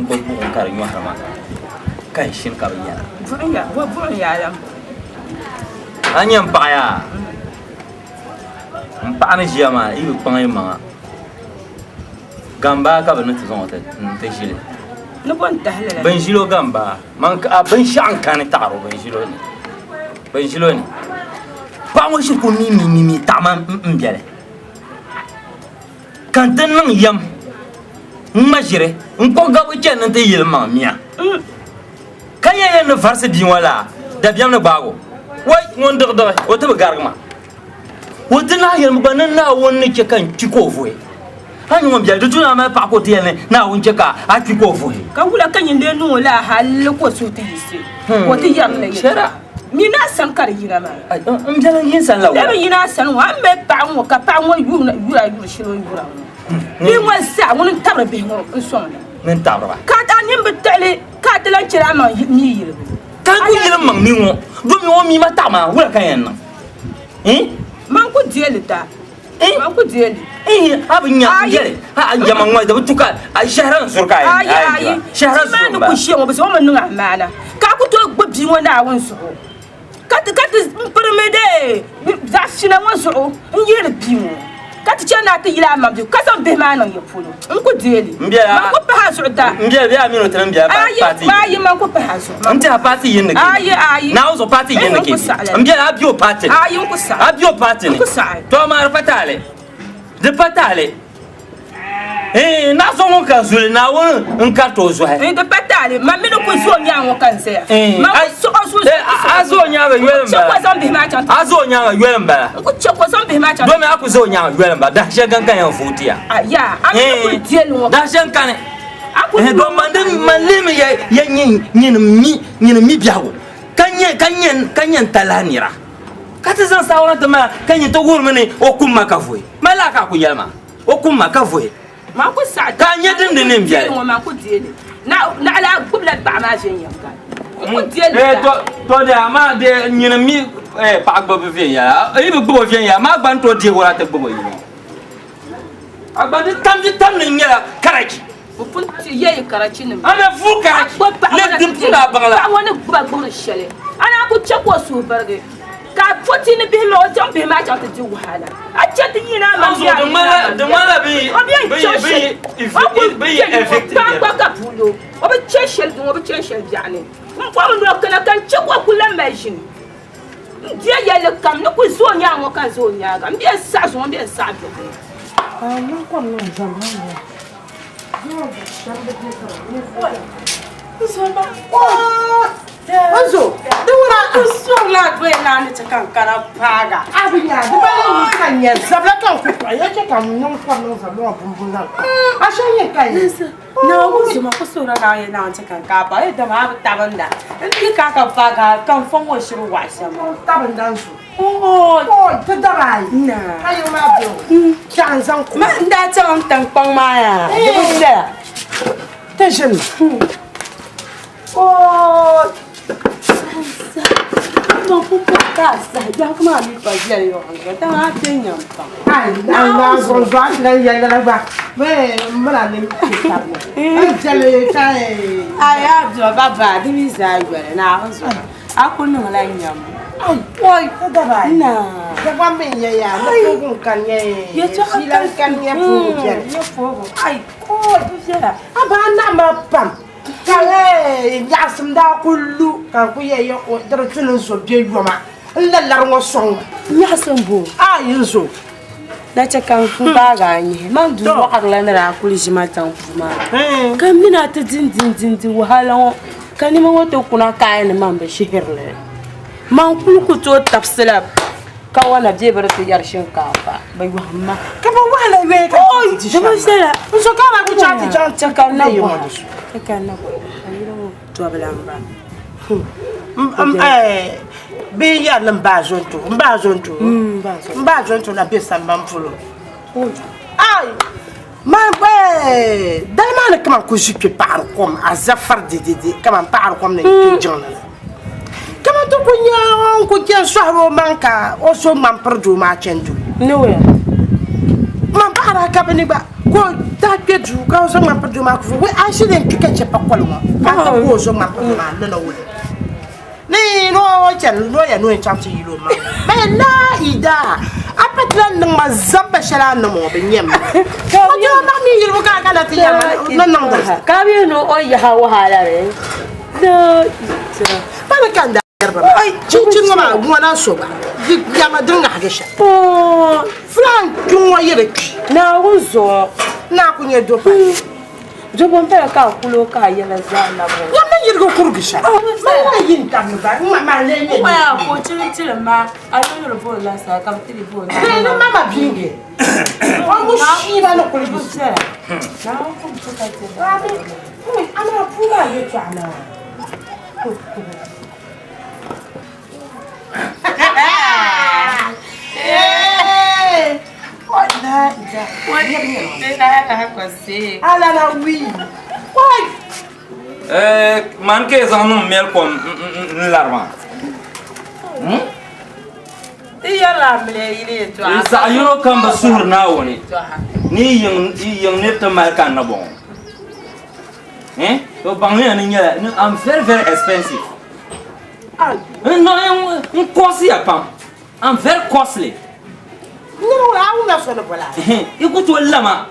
gbubi buɣum ka di nyɔhiri ma ka n shini ka bi yɛra a nyɛ n paɣa yaa n paɣa ni ʒiya maa yi bi kpaŋ yi maŋa gambaa ka bi ni ti zaŋ o ti ʒili bin ʒili o gambaa Man ka binshaɣu n kani taɣari o bin ʒilo ni bin ʒilo ni paɣa ŋɔ shiri ku mi mi mi mi taɣama n biɛli ka n ti niŋ yɛm n ŋma ʒiri n kpuɣi gabi chɛni ni n ti yili maŋ mia ka yɛn yɛn ni varisi bia ŋɔ laa dabiɛm ni gbaago wai ŋun diɣidiɣi o ti bi garigi ma O ti lahi yɛli mi gba ni Naawuni ni chɛ ka n kpi ka o vuhi. A ni ŋun biɛli, di tu ni a mali paɣa ka o ti yɛli ni Naawuni chɛ ka a kpi ka o vuhi. Ka wula ka nyin lee niŋ o laa hal ka o suhu ti yiɣisi ka o ti yɛri li yɛltɔɣa? Mi ni a sani ka di yina maa. M biɛli n yi n sani la wula? Lɛbi yina a sani ŋɔ, a ni mali paɣa ŋɔ ka paɣa ŋɔ yura yuri shɛli o ni yura ŋɔ. Bee ŋɔ zaa ŋuni n-tabiri bihi ŋɔ n-sɔŋda. Ŋuni n-tabiri ba. Ka a nini bi tiɣi li ka a ti lan chɛli a maŋ mi yilibu. Ka n ku yili m maŋ mi ŋɔ, domi o mi ma taɣi maa, wula ka n yɛn niŋ? Man ku deei li ta. Man ku deei li. A bi nya n yɛli a yɛma ŋɔ di bi tu ka shɛhira n zuri ka a yɛn Ayi ayi ti maa ni ku shɛ ŋɔ bi zaŋ mi niŋ amaana ka a ku tooi gbubi bia ŋɔ Naawuni zuɣu ka ti ka ti pirimi dee zaɣ fina ŋɔ zuɣu n yihiri bia ŋɔ ka ti chani ni a ti yili a maŋ bia ka zaŋ bihi maa niŋ ya polo n ku deei li man ku pahi a zuɣu da M biɛla bee a mini o ti niŋ biɛla paati ayi man ku pahi a zuɣu N tiɛha paati yini ni ayi ayi Naawuni zuɣu paati yini ni n ku saɣi M biɛla a be o paati ni ayi n ku saɣi a be o paati ni n ku saɣi to amaa di pa taali di pa taali Ee naɣ so ŋun ka zuli Naawuni n kariti o zuɣu di pa taali man mi ni ku zo nyaŋ ŋɔ ka n zaya man ku suɣi o zuɣu a zo nyaŋa yoli n bala chɛ ka o zaŋ bihi maa chaŋ a zo nyaŋa yoli n bala n ku chɛ ka o zaŋ bihi maa chaŋ domi a ku zo nyaŋa yoli n bala dahin shɛli kan ka yɛn vooti ya ya a mi ni ku diɛli ŋɔ dahin shɛli kani don man din man lihimi ya ya nyini mi nyini mi biɛhigu ka nyɛ ka nyɛ ka nyɛ n talahi nira ka ti zaŋ saawara ti ma ka nyɛ ti wuhirimi ni o kum ma ka vuhi mali laa ka a ku yɛli ma o kum ma ka vuhi Man ku saɣi ka a nyɛ din di ni n biɛli ŋɔ man ku deeli naɣila gbubila paɣa maa viɛnyɛliŋga n ku deeli to de amaa de nyini mi paɣa gbubi viɛnyɛla. Yi bi gbubi o viɛnyɛla, maa gba ni tooi deegi o la ti gbubi o yino. A gba di tam di tam ni nyɛla karachi. Bɛ pun ti yɛli karachinim. A na vuui karachi. Le din pun a baŋ la. Paɣa ŋɔ ni gbuba gbubiri shɛli, a naan ku chɛ ka o suhu barigi, ka a po ti ni bihi maa, o zaŋ bihi maa chaŋ ti di wahala. A chɛ ti yi ni a ma bia, a yi ni a ma bia. O bi yɛn chaŋ shɛli, o kul chɛ yi ŋɔ kpaŋkpa ka buɣil o. O bi chɛ shɛli duŋ, o bi chɛ shɛli biɛɣu ni. M bɔri ni o kana ka n chɛ ka o ku lan mali ʒini. N diya yɛlli kam ni kuli zo o nyaaŋa ŋɔ ka n zo o nyaaŋa. M bɛ n saɣi zuŋɔ, m bɛ n saɣi biɛɣu. Nzo, di wura. N sɔrila doya naa ni ti ka n kana paaga. A bi nya, di bala yi ka nya zabila ka n ku kpuɣi ya chɛ ka n niŋ kɔri niŋ zabila ŋɔ bumbum zaŋ kpa. A shɛli nyɛ ka yi. Naawuni zoma ku suhura ni a yɛn naan ti ka n ka paai dama a bi tabinda. N di ka ka paai ka ka n fɔŋ ŋɔ shiri waɣa shɛm. N tabinda n zo. Oi, ti daba ayi. Ka yiŋ maa be o. Chaɣ n zaŋ ku. Ma n daa chaŋ n tiŋkpaŋ maa yaa, di bi viɛla. Ti ʒini. Oi. Ma pumpɔŋ ka a sahi biɛhigu maa mi pa viɛli yɔɣu dama a kpe nyam pam. Ai, na zuɣu zuɣu a ti lan yɛli lala gba. Bee m mini a ni kpe tabi ni. N viɛli ka Ai, a dua ba baa di mi zaa yoli Naawuni zuɣu a ku niŋla nyam. Ai, Oi, ti daba ayi. Na. Dagbaŋ mi n-nyɛ yaa, ni puugu n-kani nyɛ Yɛltɔɣa fiila n-kani nyɛ puugu viɛli. Nyɛ puugu. Ai, oi, di viɛla. A ba naɣ ma pam. Ka nyaɣisim daa kul lu ka n kul yɛli ya o di di tu ni n zo bɛ yoma n la lari ŋɔ sɔŋ ma. Nyaɣisim bo? Aai n zo. Na chɛ ka n gbaag a nyɛhi. Man duu wɔɣirila ni daa kul ʒi ma chaŋ puu maa ni, ka m mini a ti dindindindi wahala ŋɔ, ka nima ŋɔ ti kuna kaai ni man bi shihiri li. Man kul ku tooi tabisila kawana bee bɛ di ti yɛri shinkaafa, bɛ yɔhim ma. Ka bɛ wahala yɔya ka Oi, ti di bi viɛla. N zo ka a daa ku chaŋ ti chaŋ Chɛ ka n na ti bɔha. ŋɔ di su. Chɛ ka n na bɔha. Ka yili ŋɔ tɔbila m-ba. Bee n yɛri ni m ba Azonto, m ba Azonto, m ba Azonto na be sambani polo. Ai! Man dali maa ni kaman ku ʒi kpe paɣiri kom, a zafari dididi kaman paɣiri kom ni kpe jiŋli ni. Kaman ti ku nya o n-ku chani sɔhiri o maŋ ka o so ŋmani piri doo maa chani duu. Man paɣiri a ka bɛ ni gba ka o daa kpe duu ka o zo ŋmani piri doo maa ku wai a ʒi n kpi ka chɛ pakoli ŋɔ ka a ti ku o zo ŋmani piri doo maa n-lala o li. Ni ni o chani ni o yɛn ni o yɛn chaŋ ti yili o maŋ bee laa idaa a pa ti lahi niŋ ma zamba shɛli a ni niŋ ŋɔ bi nyɛ ma o ti o maŋ mi yilibu ka a kana ti yɛli ma ni niŋdi li. Ka a mi ni o yaha wahala ni Pa ni ka n daa yɛri ba maa chinchini ŋɔ maa ŋɔna so gba di nyama din ŋahigi shɛm fulaan kpi ŋɔ yi di kpi Naawuni zuɣu naa ku nyɛ do pali. Dobo m-pala ka a kul o ka a yɛla zaa labiri o. Nyammi yirigi kurigi shɛli. Mali na yi n-tab ni ba, ŋ-ŋma maa n-lee nyɛ Ŋ-ŋma yaa ka o chili tili ma, a yuli booni la saha ka bɛ tili booni la. Bee ni mama biingi, o ŋun shii ba ni kuli yi. Naawuni kum chɛ ka ti Amaa puu maa yɛtɔɣa maa. Man ka yi zaŋ niŋ Melcom n-lari maa? Zaɣ yino kam bi suhiri Naawuni ni yi yiŋ nir ti mali ka n ni bɔŋɔ. To baŋya ni nyɛla ni I'm very very expensive. N n cost ya pam. I'm very costly. I ku tooi lama.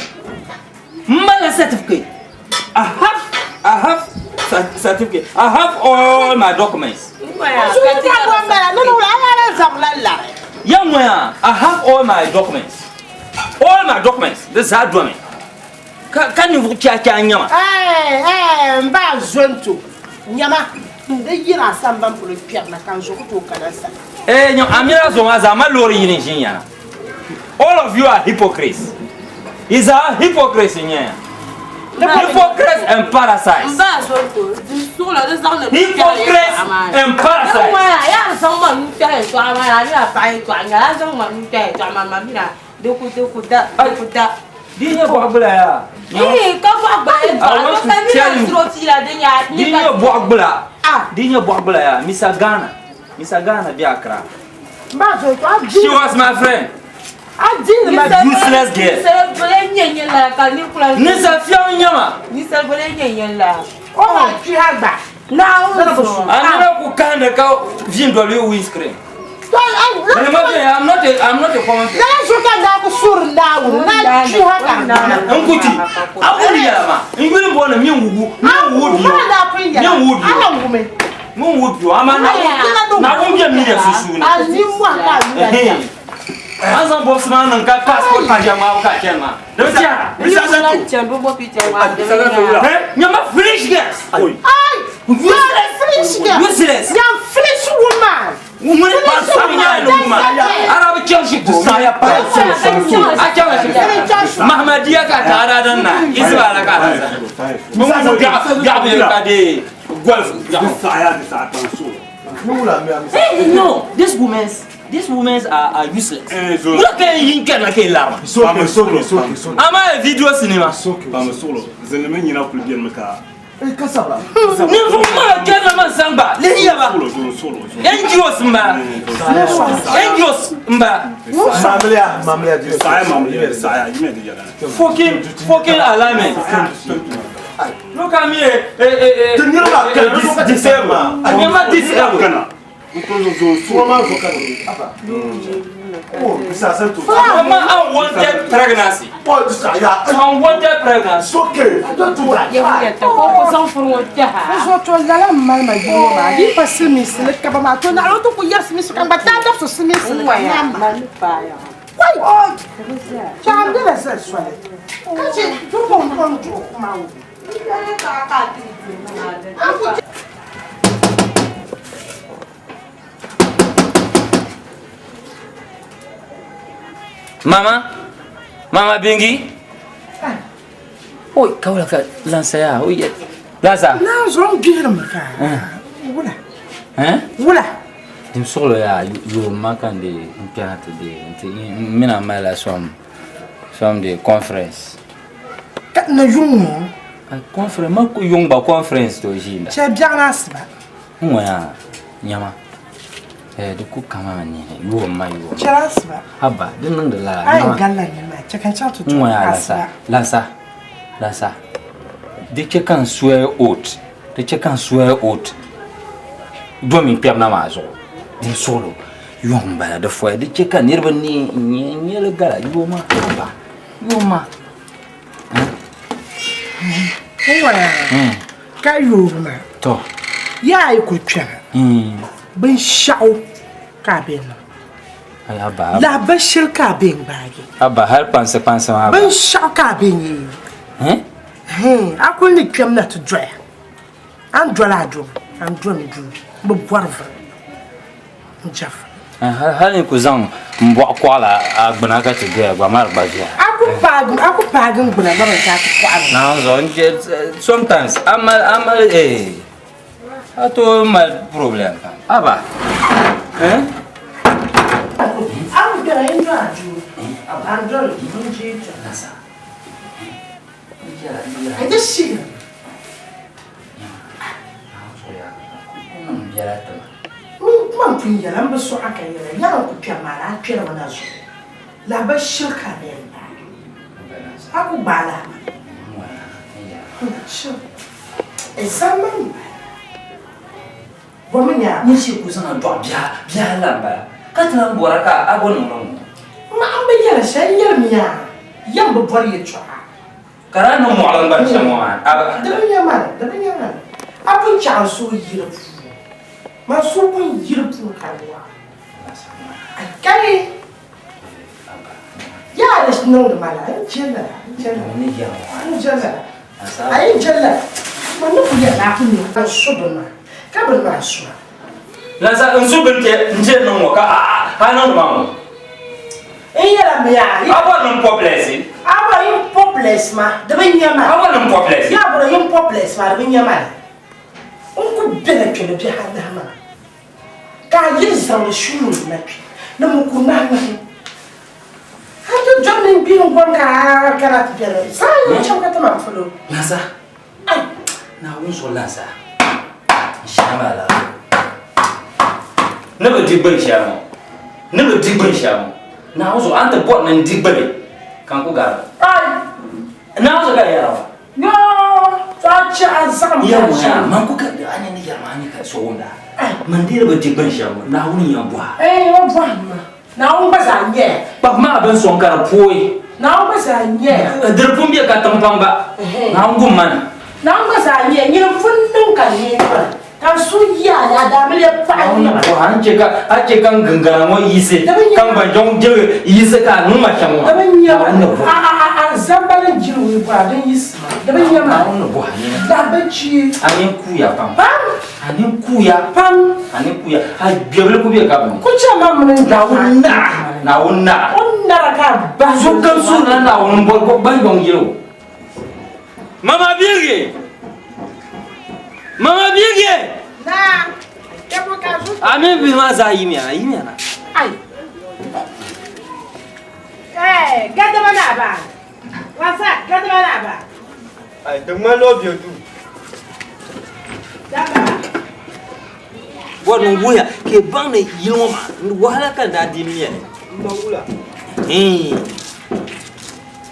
M malila certificate. I have I have certificate. I have all my documents. Ya ŋɔya, I have all my documents. All my documents. Di zaa domi. Ka ka ninvuɣ chaachaa nyama. Ɛɛ, m ba Zonto, nyama, di yiri a sambani polo kpɛrina ka n zo ku tooi kana n sani. Ɛɛ, nyam, a mini a zo maa zaa mali loori yini n-ʒi n-yana. All of you are hypocrites. Yi zaa hypocrites n-nyɛ ya. Hypocrites and parasites. M ba Zonto, di suɣilo di zaŋ ni Hypocrites and parasites. Yaa zaŋ ma nuu kpɛhi yɛltɔɣa maa ni, a mini a paɣa yɛltɔɣa n-nyɛ li, a zaŋ ma nuu kpɛhi yɛltɔɣa maa ni, ma mini a Di ku di ku da di ku da. Di nyɛ bɔɣu gbula yaa. Ii ka bɔɣu gbula yɛ I want to tell you. Di nyɛ bɔɣu gbula. Di nyɛ bɔɣu gbula yaa. Mr. Ghana. Mr. Ghana be Accra. She was my friend. Useless girl. Ninsal fiɛŋ n-nyɛ ma. A nina ku kahindi ka vi n-doli o windscreen. I'm not a, I'm not a common person. N ku ti, a boli yɛla maa. N yuli m-booni min wugu, min wuhi bia o, min wuhi bia o. Min wuhi bia o, amaa Naawuni be m mini ya sunsuuni. A zaŋ bɔbisi maa niŋ ka passport pa ʒiɛm maa ka a chani maa. Di bi tiɛha. Nyama foolish girls. Useless. Useless. Ŋuni pa sabi nyɛla ni wuma. Arabi chaŋ shikuru. A chaŋ la shikuru. Mahamadiya ka taara din na. Isibala ka a zani. Biɛɣu bɛ ka dee golf biɛɣu. Hey, no, these women, these women are, are useless. Wula ka yin kpɛrina ka yi larima. Ama video cinema. Ninvuɣu mara kpɛrina man san gba lihi yaba. NGOs n bala. NGOs n bala. Fucking, fucking alignment. Look at me, eh, eh, eh, disabled. I'm disabled. Mama, unwanted pregnancy. Unwanted pregnancy. Mama, Mama Bingi. Oi, ka wula ka lansa yaa, oi lansa. Naa zuɣu n gbihiri mi ka. Wula. Eh? Wula. Dim suɣulo yaa yoom ma ka n de n kpɛna ti de n ti n mina malila som som de conference. Ka na yuŋ ŋɔ. Conference ma ku yuŋ gba conference to ʒiinda. Chɛ biɛɣu ni asiba. N ŋɔ yaa nyama eh di ku kama nini yoom ma yoom. Chɛ asiba. Haba di niŋdi lala. A yɛn galila nini maa chɛ ka n chaŋ ti N ŋɔ yaa lansa lansa lansa di chɛ ka n swear oath di chɛ ka n swear oath domi n kpɛbina maa zuɣu din suɣulo yuŋ n bala di foya di chɛ ka niriba ni n nyɛli gala yooma haba yooma. N ŋɔ yaa ka yoogi maa. To. Yaa yi kuli kpɛma binshɛɣu ka a bɛ niŋ. Lahabali shɛli ka a bɛ n gbaagi. Haba hali kpansi kpansi maa. Binshɛɣu ka a bɛ nyɛ. A kuli ni kpɛm na ti doya. A ni doli a duu a ni doli n duu n bi bɔri vuri n jɛri vuri. Hali n ku zaŋ n bɔɣu kɔɣila a gbuna ka ti doya gba maa di gba viɛla. A ku paagi a ku paagi n gbuna gba ka a ti kɔɣili. Naawuni zuɣu n je sometimes a mali a mali eh a tooi mali problem pam haba eh. A ku kpɛra n doli a duu a ni doli n je kpɛra. A je shihira. Man pun yɛla n bi sɔɣa ka yɛla yɛla n ku kpɛri maa daa kpɛrimi na zuɣu lahabali shiri ka a bɛ yɛn gbaagi a ku gbaai la exam n bala bɔmi nya Nyɛ shee ku zaŋ a dɔɣi bia bia la n bala ka ti lahi bɔra ka a gba niŋdi ŋɔ. Ma n bi yɛli shɛli n yɛli mi a yɛm bi bɔri yɛltɔɣa. Ka daa niŋ mɔɣili n-gbani shɛm ŋɔ maa ni. A Di bi nya mani, di bi nya mani. A pun chaɣ n suhu yiri puuni. Man suhu pun yiri puuni ka di waɣa. A kali yaa di niŋdi ma la, n je lala, n je lala, n je lala. A yi je lala, man ni ku yɛli a ku nya n su bini maa, ka bini maa suma. Lansa n su bini n je niŋ ŋɔ ka a niŋdi ma ŋɔ. N yɛla mi a. A bɔri ni n pɔbilɛsi. A bɔri yin pɔbilɛsi ma di bi nya ma. A bɔri ni n pɔbilɛsi. Yaa bɔri yin pɔbilɛsi ma di bi nya ma. N ku bela kpe ni bihi anahi maa ka a yili zaŋdi shuuni na kpe ni mukuru maa ŋmahi. A ti dɔni mini bia n-gɔŋ ka a kana ti beni saa yi chaŋ ka ti ma polo. Lansa. Ai! Naawuni zuɣu lansa. N shɛhi maa laa. Ni bi di gbuni shɛli ŋɔ. Ni bi di gbuni shɛli ŋɔ Naawuni zuɣu a ni ti bɔri ni n di gbuni ka n ku gari Ai! Naawuni zuɣu ka di yɛra ŋɔ. Yoo, to a chɛ a zaɣim Yɛri ka ŋɔ yaa, shɛm. man ku ka a ni ni yɛri maa ni ka so wumda. Man deeri bi di gbuni shɛli ŋɔ Naawuni n-yɛn bɔhi a. Ee, o bɔhim ma. Naawuni gba zaa nyɛya. Kpabi maa bin sɔŋ ka di pooi. Naawuni gba zaa nyɛya. Di di pun be ka tiŋ pam gba. Naawuni gum ma na. Naawuni gba zaa nyɛya. Nyini m-pun niŋ ka neei ma, ka n suhu yi a ni a daamiliya paɣi Naawuni ma. bɔhi a ni chɛ ka a chɛ ka n gingana ŋɔ yiɣisi, ka n gba jɔŋ jɛgi yiɣisi ka a niŋ ma shɛm ŋɔ. Di bi nya ma. Naawuni ni bɔhi. A zamba ni jiri wui bɔra din yiɣisi ma. Di bi nya ma. Naawuni ni bɔhi a nini. Lahibachi. A nini kuuya pam. Pam. A nini kuuya. Pam. A nini kuuya. A gbɛbili ku be ka bi ni. Ku chɛ ma mini n Naawuni nara. Naawuni nara. O nara ka a bahi. Sokam suhurila Naawuni m-bɔri ka o gbahi yɔŋ yɛli o. Mama Birgi! Mama Birgi! Naa, kpɛbu ka zu. A mini bihi maa zaa yimiya na, yimiya na. Ai. Eh, gadama na ba. Wasa, gadama na ba. Ai, di ŋmanila o be duu. Daba. Bɔri ni wuhiya ka yi baŋ ni yili ŋɔ maa wahala ka n daa di m-mɛ li. M ba wula? Hii.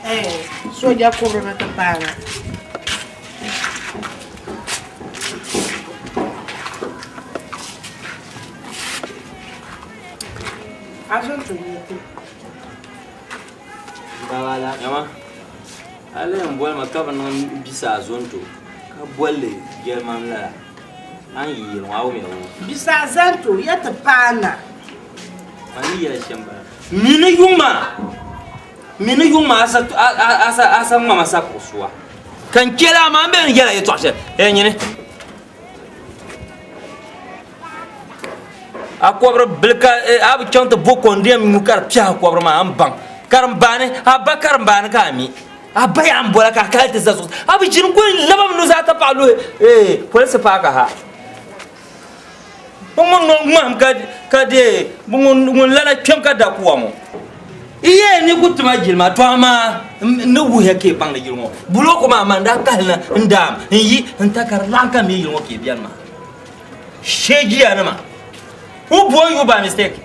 Eh, soja kubiri mi ti paana. A zo n-ti nyɛ Babala. Yama, a lee n boli ma ka bi niŋ bisa azonto ka bolli jɛlimam lala a ni yi yili ŋɔ a wumya o. Bisa azonto ya ti paana. Man ni yɛli shɛm bala. Mi ni yuŋ maa, mi ni yuŋ maa a sa ŋmama sa kuɣusuwa. Ka n chɛli a maa n bɛ ni yɛla yɛtɔɣa shɛli. Ee nyini. A kɔbiri bili ka a bi chaŋ ti bo kɔndiɛm nyu ka di piɛhi a kɔbiri maa a ni baŋ. Karimbaani, a ba karimbaani ka a mi. A ba yaa m-bɔla ka a kali ti za zuɣusaa. A bi ʒini kuli labimi nuzaa tapaɣa luhi ee polisi paaki ha. Bɛ ŋun ŋɔ ŋmahim ka deei bɛ ŋun lana kpɛm ka da kuwa ŋɔ. Iye ni ku tima jilima to amaa n ni wuhiya ka yi baŋ ni yili ŋɔ bulooku maa man daa kahili na n daam n yi n ta ka di laɣim ka mi yili ŋɔ ka yi beni maa. Sheejiya nima. Who born you by mistake?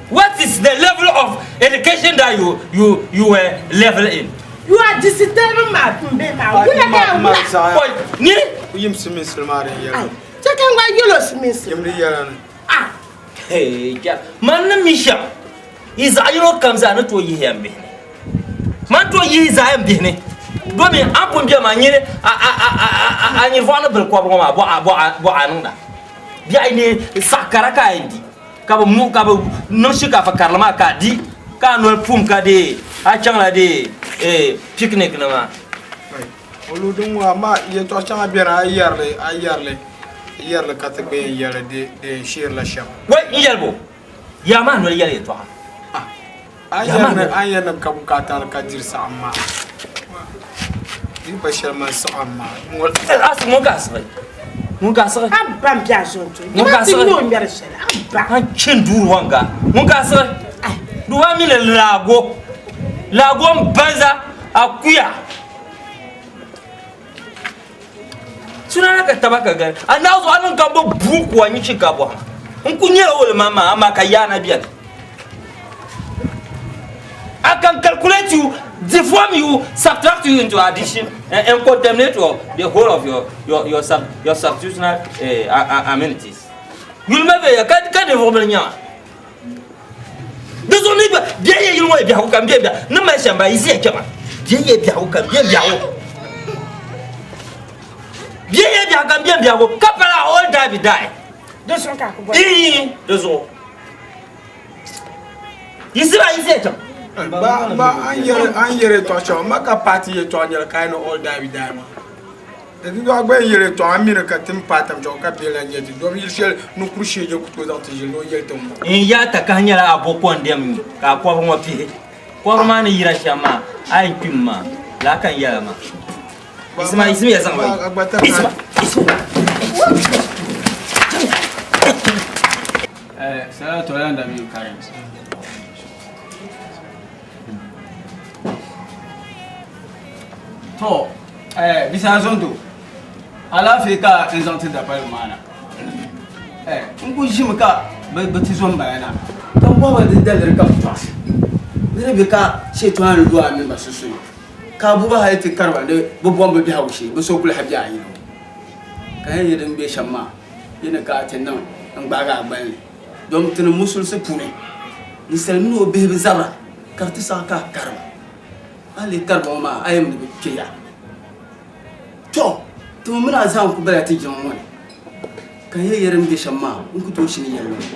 What is the level of education that you you you were level in? You are disturbing my mbe ma. Wula ka wula. Boy, ni Yim siminsili maa din yɛla. Chɛ ka n gba yɛl o siminsili. Yim di yɛla ni. Ah. Hey, ja. Man ni mi shɛm. Yi zaɣ yino kam zaa ni tooi yihi ya m bihi ni. Man tooi yihi zaa m bihi ni. Domin a pun be maa nyini a a a a a a nyinvɔɣu ni bili kɔbiri ŋɔ maa bɔɣa bɔɣa bɔɣa niŋda. Biɛɣu ni saɣ kara ka a yɛn di ka bi mu ka bi niŋ shinkaafa karili maa ka a di ka a noli pum ka dee a chaŋla dee eh picnic ni maa. O lu din ŋɔ amaa yɛltɔɣa shɛŋa beni a yi yɛri li a yi yɛri li yɛri li ka ti gba yɛn yɛli di di yɛn sheerila shɛm. Wai n yɛli bo yaa maa noli yɛli yɛltɔɣa. A yɛri ni a yɛri ni ka bukaata ka diri saɣim maa di pa shɛli man saɣim maa. Asi ŋun ka asiɣi ŋun ka asiɣi. A ba n bɛ a zonto. Ŋun ka asiɣi. Ti nyɛ o ŋmɛri shɛli a ba. An chen duuri wanga ŋun ka asiɣi. Duwa mi ni laago laago n banza akuya. Sunana ka taba ka gari a naa zuɣu a niŋ ka bi buu kuwa nyi chi ka bɔhima n ku nyɛla o lima maa amaa ka yaana bɛni I can calculate you, deform you, subtract you into addition, and, and contaminate your, the whole of your your your sub, your substitutional uh, amenities. Yuli ma bɛ ya ka ka ninvuɣu bili nyɛma. Di zuɣu mi gba biɛhi yɛ yili ŋɔ yɛ biɛhigu kam biɛhi biɛhi ni mali shɛm ba yi ʒiya kpɛma biɛhi yɛ biɛhigu kam biɛhi biɛhigu biɛhi yɛ biɛhigu kam biɛhi biɛhigu ka pala all die be die. Di zuɣu ka a ku bɔri. Ii di zuɣu yi siba yi ʒiya kpɛma. Ba ba an yɛri an yɛri yɛltɔɣa shɛŋa ma ka paati yɛltɔɣa nyɛli ka a ni all die be die maa. Di dɔɣi gba yɛli yɛltɔɣa a mi ni ka ti ni paai tam chɛŋ ka bɛ lan nyɛ ti dɔbi yili shɛli ni kuri sheeje ku tooi zaŋ ti ʒili ni o yɛli ti ŋ-ŋɔ. N yaa takahi nyɛla a bo kɔndɛm nyu ka a kɔbiri ŋɔ pihi. Kɔbiri maa ni yira shɛm maa, a yɛn kpimi maa, lala ka n yɛla maa. Yiɣisima, yiɣisimi ya zaŋ ba yi. Yiɣisima, yiɣisima. Salatu ala nabi karim. To, eh, bisa zonto. Alaafee ka n zaŋ ti dapali maa na. Eh, n ku ʒimi ka Bɛ tizo m-bala na, ka m bɔhi ba di daliri ka bɛ tɔɣisi ni di be ka Shetɔna ni lu a mini ba sunsuuni, ka a bu ba hal ti kari ba ni bɛ bom bɛ biɛhigu shee, bɛ so ku lahi be a yili ŋɔ. Ka yɛn yi din be shɛm maa, yi ni ka a ti niŋ n-gbaagi a gbali ni, dom ti ni musulisi puuni, ninsal mini o bihi bi zabira, ka di ti saɣi ka a kari ba. A ni lee kari ba ŋɔ maa, a yɛn mi ni bɛ kpe ya. Tɔ! Ti mi mini a zaa n-ku bala ti jiŋa ŋɔ ni, ka n yɛn yɛri n be shɛm maa, n ku tooi shini yɛli li.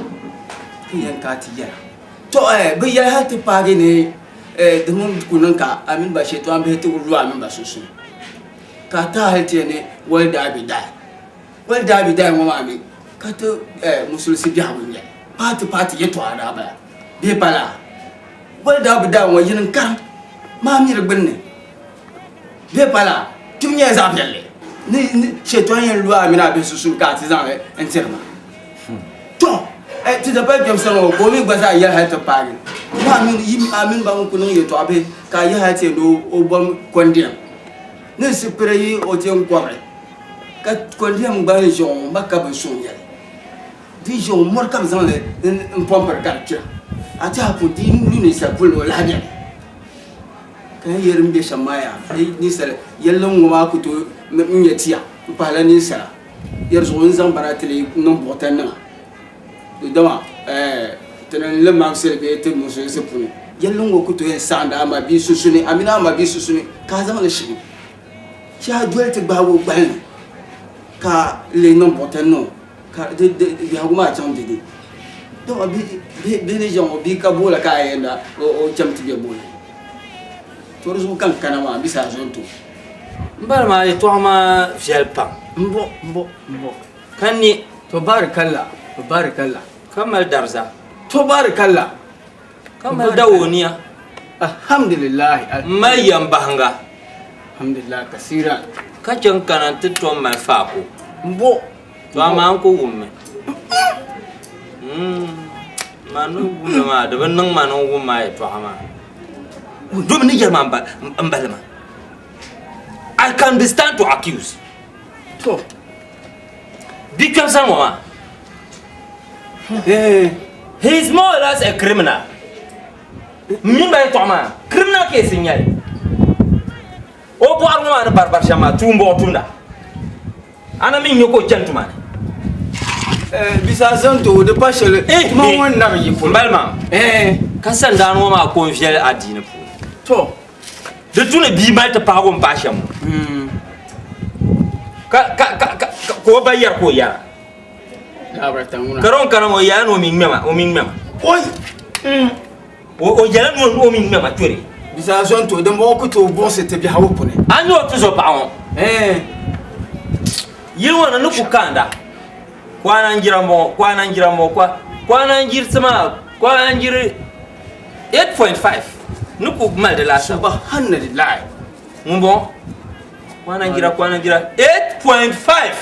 Ti yɛn ka ti yɛra. Tɔ! Bɛ yɛli hal ti paagi ni di mini ku niŋ ka a mini ba shɛtɔan bihi ti lu a mini ba sunsuuni, ka a tahi hal ti yɛn ni wali daa bi daai. Wali daa bi daai ŋɔ maa mi ka ti musulisi biɛhigu n-nyɛ li. Paati paati yɛtɔɣa daa bala bee pa laa? Wali daa bi daai ŋɔ yini n-karim maa mi di gbunni. Bɛ pala kpibu nyɛla zaɣ viɛlli ni shɛtɔn yɛn lu a mini a bihi sunsuuni ka a ti zaŋ li n-tiri ma. Tɔ! Ti da pali kpɛm sani ŋɔ ka o mi gba zaa yɛli hali ti paagi ni a mini yi a mini ba ŋun ku niŋ yɛtɔɣa bihi ka a yi hali ti yɛn ni o bom kɔndiɛm ni n-sipiri yi o ti yɛn kɔbiri ka kɔndiɛm gba ni ʒe ŋɔ ma ka bin suŋ nyɛli. Di ʒe ŋɔ mɔri ka bɛ zaŋ li m-pɔmpiri ka di kpira. A tiɛha pun di yi lu ninsal puli ni o lahi beni. Ka yi yɛri n be shɛm maa yaa, yi ninsal yɛlli ŋ-ŋɔ maa ku tooi n-nyɛ tia m-pahila ninsala yɛri zuɣu n-zaŋ ba na ti li niŋ buɣitanima. Dama ti ni li mamsiri bee ti musulinsi puuni, yɛlli ŋ-ŋɔ ku tooi yɛn saɣindi a ma bia sunsuni, a mini a ma bia sunsuni ka a zaŋ li shini. Shee a doli ti gbaagi o gbali ni ka li niŋ buɣitan niŋ o ka di biɛhigu maa chaŋ dede. Dama bihi ni ʒiya ŋɔ bia ka boola ka a yɛn na o cham ti be booli. To di zuɣu ka n kana maa bisa a zo n-ti o. M bali maa yɛtɔɣa maa viɛli pam. M-bɔ, m-bɔ, m-bɔ. Ka ni. To barikalla, to barikalla. Ka mali dariza. To barikalla. Ka mali dawooniya. Alhamdulillahi. M mali yɛmbahinga. Alhamdulillah kasira. Ka chɛ n kana nti tom mali faako. M-bɔ. To amaa n ku wummi. Man ni wumli maa, di bi niŋ ma ni n wum a yɛtɔɣa maa. Domi ni yɛli ma m bali maa. I can be stand to accuse. To. Bi kpɛm sani ŋɔ maa. He is more or less a criminal. M mini ba yɛtɔɣa maa, criminal case n nyɛli. O bɔɣiri ŋɔ maa ni bari bari shɛm maa, tuun bɔɣu tumda. A na mi n-nyɛ ka o chani tuma ni. Bisa zaŋ ti o di pa shɛli tuma ŋɔ n-na bi yi polo. M bali maa, ka sandaani ŋɔ maa ko n-viɛli adiini puuni. To. Di tu ni bia mali ti paagi o ni paai shɛm ŋɔ. Ka, ka, ka, ka, ka o ba yɛri ka o yɛra. Ka di o ni kana ŋɔ, o yɛla ni o mi ŋmɛma, o mi ŋmɛma. Oi! O yɛla ni o mi ŋmɛma kpɛri. Bisa zaŋ ti o dimbɔŋɔ ku tooi buɣisi ti biɛhigu puuni. A nya o tuzɔpaɣa ŋɔ? Yili ŋɔ ni ni ku kaanda. Kwananjira m-bɔŋɔ, kwananjira m-bɔŋɔ, kwa, kwananjirisi maa, kwananjiri 8.5 ni ku mali di laasabu. Subahanallahi. Ŋun bɔŋɔ, kwananjira, kwananjira 8.5.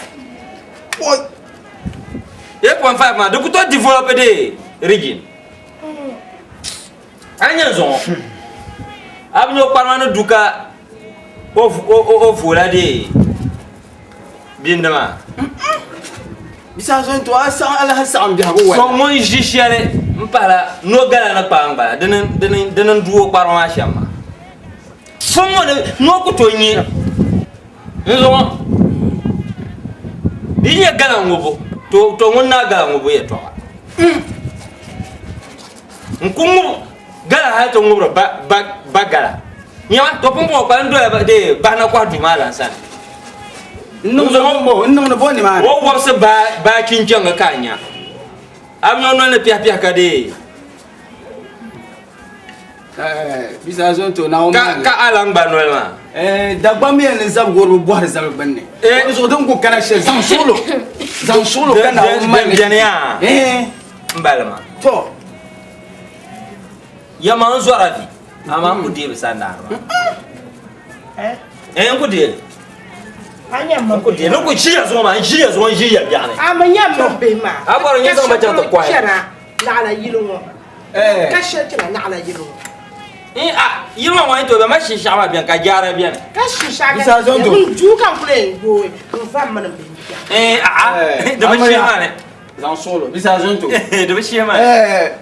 8.5 maa di ku tooi develop di region. A ni nyɛ zuŋɔ a bi nya o kparima ni du ka o voola dee bindi maa. Bisa zo n-ti a saɣim alahi saɣim biɛhigu wali. So ŋun ʒi shɛli m-pahila no gala ni kpaangbala dini n-du o kparima maa shɛm maa. Fom ŋɔ ni no ku tooi nya n zuŋɔ di yi nyɛ gala ŋubu to ŋun naai gala ŋubu yɛtɔɣa. N ku ŋub gala hal ti ŋubiri ba gala. Nyama, to pumpɔŋɔ kpalim n dola dee bahina kɔhi duu maa lan sani. N niŋdi bo nimaani. O wɔbisi baa chinchɛŋga ka a nya. A bi nya o noli ni piɛhipiɛhi ka dee. Bisa zo to Naawuni Ka ka a lan gba noli maa. Dagbamb yɛn ni zabigoriba bɔhiri zabili gbunni. O zuɣu din ku kana shɛli zaŋ suɣulo zaŋ suɣulo ka Naawuni mali ni. Beni yaa n bali maa. To. Yɛma n zɔra vi amaa n ku deei bi sandaani maa. N ku deei li. N ku deei li. N ku ʒiya zuɣu maa n ʒiya zuɣu n ʒiya biɛɣuni. A mi nyɛ m bihi maa. A bɔri n yi zaŋ ba chaŋ ti kɔhi. Naɣila yili ŋɔ. Ka shɛli chɛla naɣila yili ŋɔ. Yili ŋɔ ŋɔ yi tooi bɛ ma shinshɛɣu maa bɛni ka jaara bɛni. Ka shinshɛɣu ka n duu ka n kuli yɛn yooi n va mini n bihi biɛɣu. Di bi shee maa ni. Zaŋ suɣulo bisa zonto. Di bi shee maa.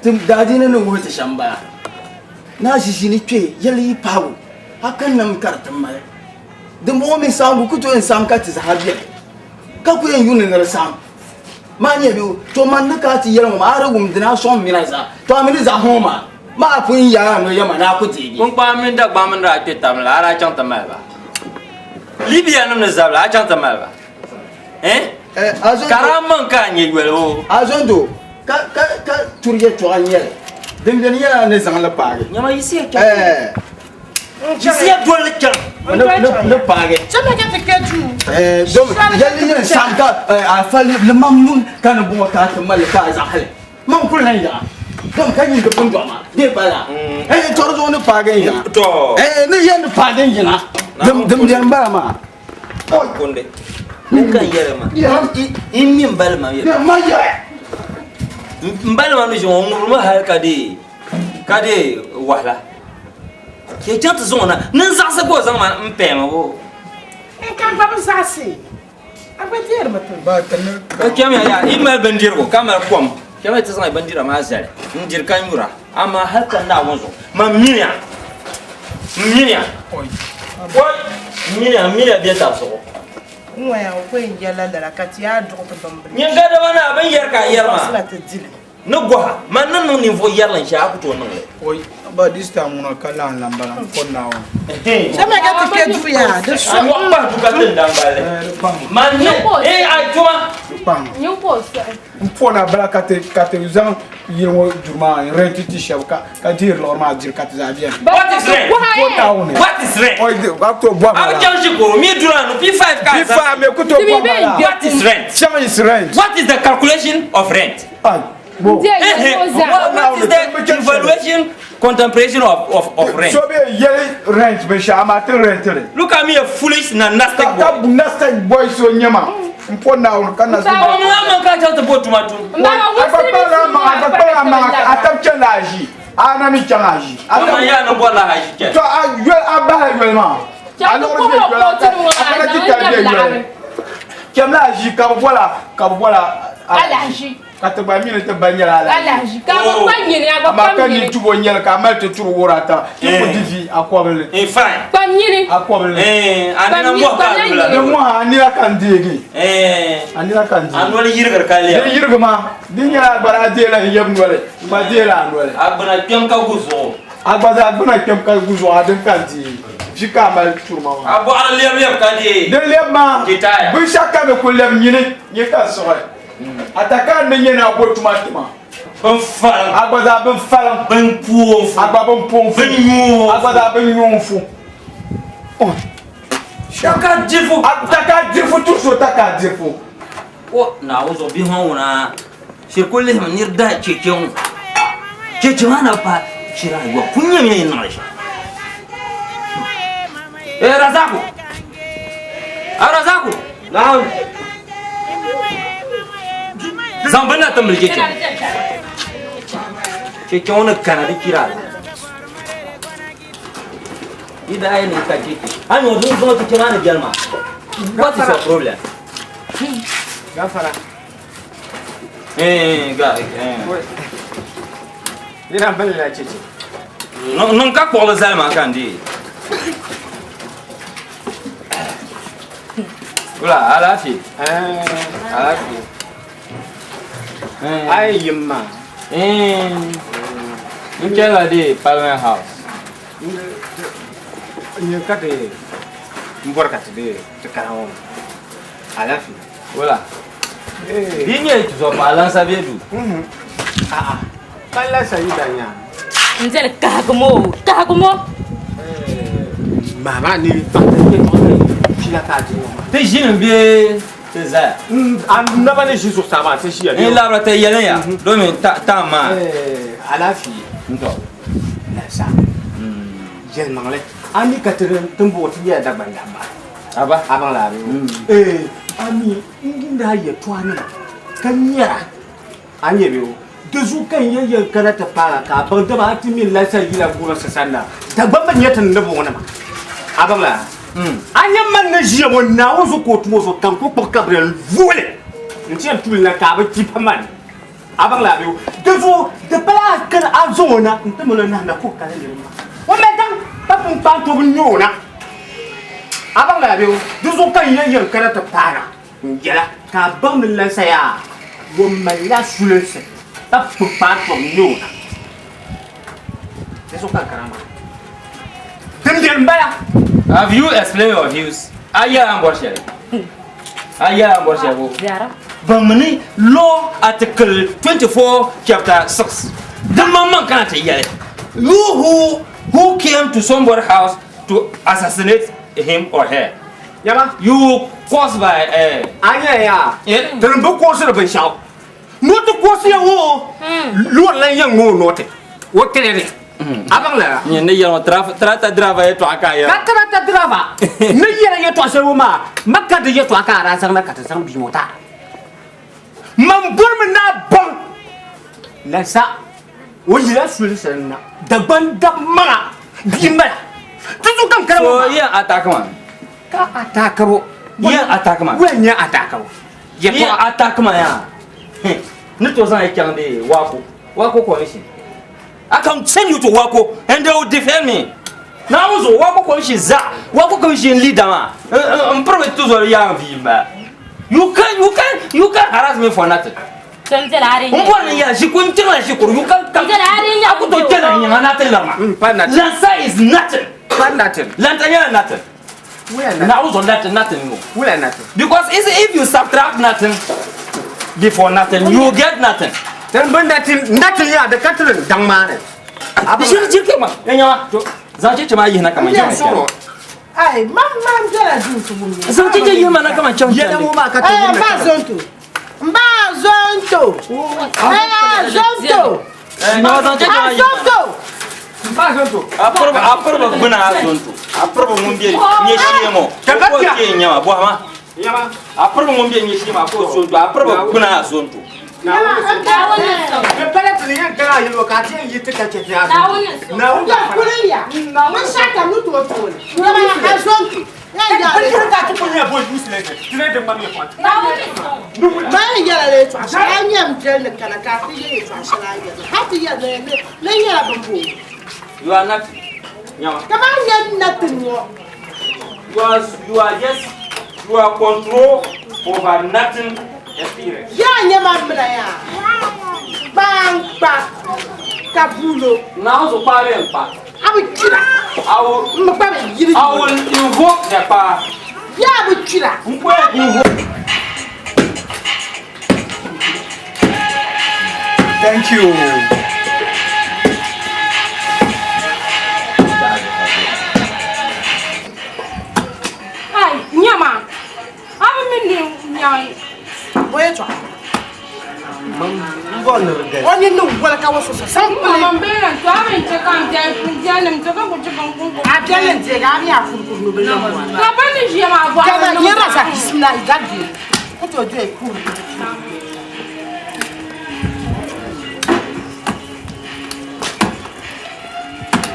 Ti daadiini ni wuhi ti shɛm bala. Naa ʒiʒiini kpe yɛli yi pahigu a ka nam ka di ti mali. Dimbɔŋɔ mini saɣiŋgu ku tooi n-saɣim ka ti zaa beni, ka ku yɛn yuuni ni di saɣim. Maa nyɛ bɛ, to man ni ka a ti yɛli ŋɔ maa, a di wum dini a sɔŋ mina zaa, to a mi ni zaɣ ŋɔ maa, maa a pun yaai a no yɛma ni a ku deegi. Kpunkpaan mini Dagbaŋ mini daa kpe tam la, a daa chaŋ ti mali ba. Libya nim ni zabila, a chaŋ ti mali ba. Eh? Ka a daa maŋ ka a nyɛ yoli o. A zondo, ka ka ka turi yɛtɔɣa n-nyɛli. Din beni nyɛla ni zaŋ li paagi. Nyama yisiya chaŋ. Yisiya doli chaŋ. Ni paagi. Chama ka ti kpe duu. Dom yɛlli yɛn saɣim ka afa limam nun ka ni bɔŋɔ ka a ti mali ka a zaɣili. Man kuli lan yaɣa. Dom ka nyin di pun dɔɣi ma bee bala. Tɔri zuɣu ni paagi n yaɣa. Ni yɛn ni paagi n yiŋa. Din beni m-bala maa. Kundi. N kan yɛli ma. N mi n bali ma yɛli. N bali ma ni ʒi ŋɔ ŋubiri ma hali ka dee ka dee wahala. Ke chaŋ ti zaŋ o na ni n zaɣisi ka o zaŋ ma n paya ma boo. N ka gba bi zaɣisi. A gba deeri mi pun. Ka chamiya yaa yi mali bindirigu ka mali kom chamiya ti zaŋ bindira maa zali n diri ka nyura amaa hali ka Naawuni zuɣu man miniya n miniya oi n miniya n miniya bɛ tab zuɣu. N ŋɔya o ko yɛn yɛlila lala ka ti yaa duɣi ti bimbila. Nyin gadama naa bin yɛri ka a yɛri maa. Ti dili. Ni gɔha, man ni niŋ ninvuɣ yɛrili n-shɛli, a ku tooi niŋ li. Oi, ba this time ŋuna ka lahi lan bala n kɔri Naawuni. Chama ka ti kpe duu yaa, di so. A nyɔɣu kpahi du ka ti n damballi. Man ni, eh, a tuma. N pɔna bala ka ti ka ti zaŋ yili ŋɔ duri maa n rent ti shɛba ka ka deeri liɣiri maa diri ka ti zaa beni. What is rent? N pɔ Naawuni. What is rent? Oi, a ku tooi bɔhi ma A bi la. chaŋ shikuru, mi duri anu, P5 ka a P5 mi ku tooi bɔhi ma la. What is rent? Chaŋ is rent. What is the calculation of rent? What, what is the evaluation contemplation of, of, of rent? So be yeli rent binshɛɣu amaa ti rent li. Look at me a foolish na nasty boy. Ka nasty boy so nyɛma n po Naawuni ka nasty boy. O niŋ a maŋ ka a chaŋ ti bo tuma tum. A gba kpaŋla a maŋa a gba kpaŋla a maŋa a tab chani a ʒi a na mi chaŋ a ʒi. A man yaa ni bɔrila a ʒi chani. To a yoli a bahi yoli maa. A liɣiri bɛ yoli a kana ti tali bɛ yoli. Chɛmla a ʒi ka bi bɔla ka bi bɔla Alahaʒi. Ka ti gba mi ni ti ba nyɛla alahaʒi. Ka a gba kpa nyini, a gba Amaa kpam ka nyini. ni tubo nyɛli ka a mali ti turi wuhiri a taba. Ti ku di vi a kɔbili. In fine. Kpam nyini. A kɔbili. A nina mɔhi ka a lula. Di mɔhi a nina ka n deegi. A nina ka n deegi. A noli yirigiri ka lɛm. Di yirigi ma. Di nyɛla a gba daa deela n yab noli. N gba deela a noli. A gbuna kpɛm ka gu zuɣu. A gba zaa gbuna kpɛm ka gu zuɣu a din ka n deegi. Vi ka a mali turi ma maa. A bɔɣiri lɛb lɛb ka deei. Di lɛb maa. Jitaaya. Binshɛɣu ka di kuli lɛb nyini nyɛ ka n siɣi. A taka ni nyɛ ni a bo tuma tima. Bin faliŋ. A gba zaa bin faliŋ. Bin poonfu. A gba bin poonfu. Bin nyuunfu. A gba zaa bin nyuunfu. Taka dirifu. Taka dirifu tu so taka dirifu. O Naawuni zuɣu bihi ŋɔ ŋuna shiri kuli lihimi niri dahi cheche ŋɔ. Cheche maa na pa chira ayɔbu kuli nyɛmi yi niŋli shɛm. Ee Razaku. A Razaku. Naam. Zaŋ bini na ti mili cheche ŋɔ. Cheche ŋɔ ni kana di chira ala. Yi daa yi ni ka cheche. A nyɛ o zaŋ cheche maa ni biɛli maa. What is your problem? Gafara. Eh, ga, eh. Yina bini la cheche. Niŋ ka kpuɣili zali maa ka n deei. Wula, alaafee. Alaafee. A yi yim maa. N chɛla di Parliament House. N ka ti n bɔri ka ti di ti kana ŋɔ alaafee. Wula. Di nyɛ zuɣupaɣa lansa bɛ duu. A'a, ka lansa yi daa nyaa. N zali kahigi mo, kahigi mo. Maa maa ni pila ka a di ŋɔ maa. Ti ʒini bee ti zaya? A naba ni ʒi zuɣusaa maa ti ʒiya. N labira ti yɛli ya domin taam maa. Alaafee. N tɔ. Lansa. Yɛlimaŋli a mi ka ti tin bɔŋɔ ti nyɛla Dagbaŋ dabba. Aba. A baŋ la a mi. A mi n wumdi a yɛltɔɣanima ka nyɛra a nyɛ bɛ o di zuɣu ka n yɛn yɛn kana ti paai a ka a baŋ dama a ti mi lansa yila gurinsi sani na Dagbamba nyɛ ti ni bɔŋɔ nima a baŋ la a nyɛ man ni ʒiya ŋɔ Naawuni zuɣu ka o tum o zuɣu ka n ku kpuɣi kabiri n vuhili N ti yɛn tuuli na ka a bi ti pa mani. A baŋ la a bɛ di zuɣu di pala a kani a zaŋ o na n ti mali o nahi na ka o kana niriba maa. O mali daŋ ka pun kpaai tobu n-nyɛ o na. A baŋ la a bɛ di zuɣu ka n yɛn yɛn kana ti paana n yɛla ka a baŋ ni lansa yaa o malila sulinsi ka pun kpaai tobu n-nyɛ o na. Di zuɣu ka n kana maa. Din beni m-bala. Have you explained your views? A yɛla a ni bɔri shɛli. A yɛla a ni bɔri shɛli ko. Baŋmi ni law article 24 chapter 6 din maŋmaŋ kana ti yɛli you who who came to somebody house to assassinate him or her Yaba. you cause by A nyɛla yaa tini bi koosiri binshɛɣu Nɔti koosi ya ŋɔ loori lan yɛn ŋɔ nɔti o tirili a baŋ lala. Nyɛ ni yɛli ŋɔ tractor driver yɛtɔɣa ka a yɛra. Ka tractor driver ni yɛra yɛtɔɣa shɛli ŋɔ maa ma ka di yɛtɔɣa ka a daa zaŋ na ka ti zaŋ bia ŋɔ ti a. Man bɔrimi ni a baŋ lansa o yila soli sani na Dagbaŋ dab maŋa bia m-bala di zuɣu ka n kana ŋɔ maa. So yɛn attack ma? Ka attack bo. Yɛn attack ma? Wɛn nyɛ attack bo. Yɛn attack ma yaa ni to zaŋ yi chaŋ di Wako Wako commission I can send you to Wako and they will defend me. Naawuni zuɣu Wako commission za Wako commission leader maa n piri bi tuzɔri yaa n vi m-bala. You can you can you can harass me for nothing. N bɔri ni yɛla shikuru n chaŋla shikuru you can come a ku tooi kpɛna n yiŋa na ti lari ma. Lansa is nothing. Lanta nyɛla nothing. Naawuni zuɣu nothing nothing no. Because if you subtract nothing before nothing you get nothing. Then bin nothing nothing ya da katrin daŋ maa ni. Shiri jiri kpe ma ya nyama zaŋ cheche maa yihina kaman chaŋ chandi. Ai mam mam bela duu ti wum ya. Zaŋ cheche yihi ma na kaman chaŋ chandi. Yɛla ŋɔ maa ka ti Eh, wum mba zonto. Mba zonto. Eh, zonto. Eh, nyama zaŋ cheche maa yihina. Zonto. Mba zonto. A piriba a piriba gbuna a zonto. A piriba ŋun be nyɛ shee ŋɔ. O ko kpee nyama bɔhima. A piriba ŋun be nyɛ shee maa ka o zonto. A piriba gbuna a zonto. You are nothing. Nyama. You are just you are control over nothing experience. Yaa nyɛ man mina yaa kpaa n kpa ka buulo. Naawuni zuɣu kpaa bee n kpa. A bi kpira. I will, N mi kpa bi yiri. I will invoke the kpaa. Yaa bi kpira. N kpaa invoke. Thank you. Ai, nyama. A bi mi ni nyaŋ. O yɛltɔɣa. O nini ni wali ka wasoso saŋ pili. Man bee na to a bi n che ka n biɛli nim to ka ku che ka n kun A biɛli n deegi a mi a kurikuri ni bi niŋ ŋɔ. Ka ba ni ʒiya maa bɔɣiri Jama niŋ nyɛla zaɣ sa bisimilahi gadi ku tooi doya kurikuri.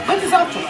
Bɛ ti zaŋ tuma.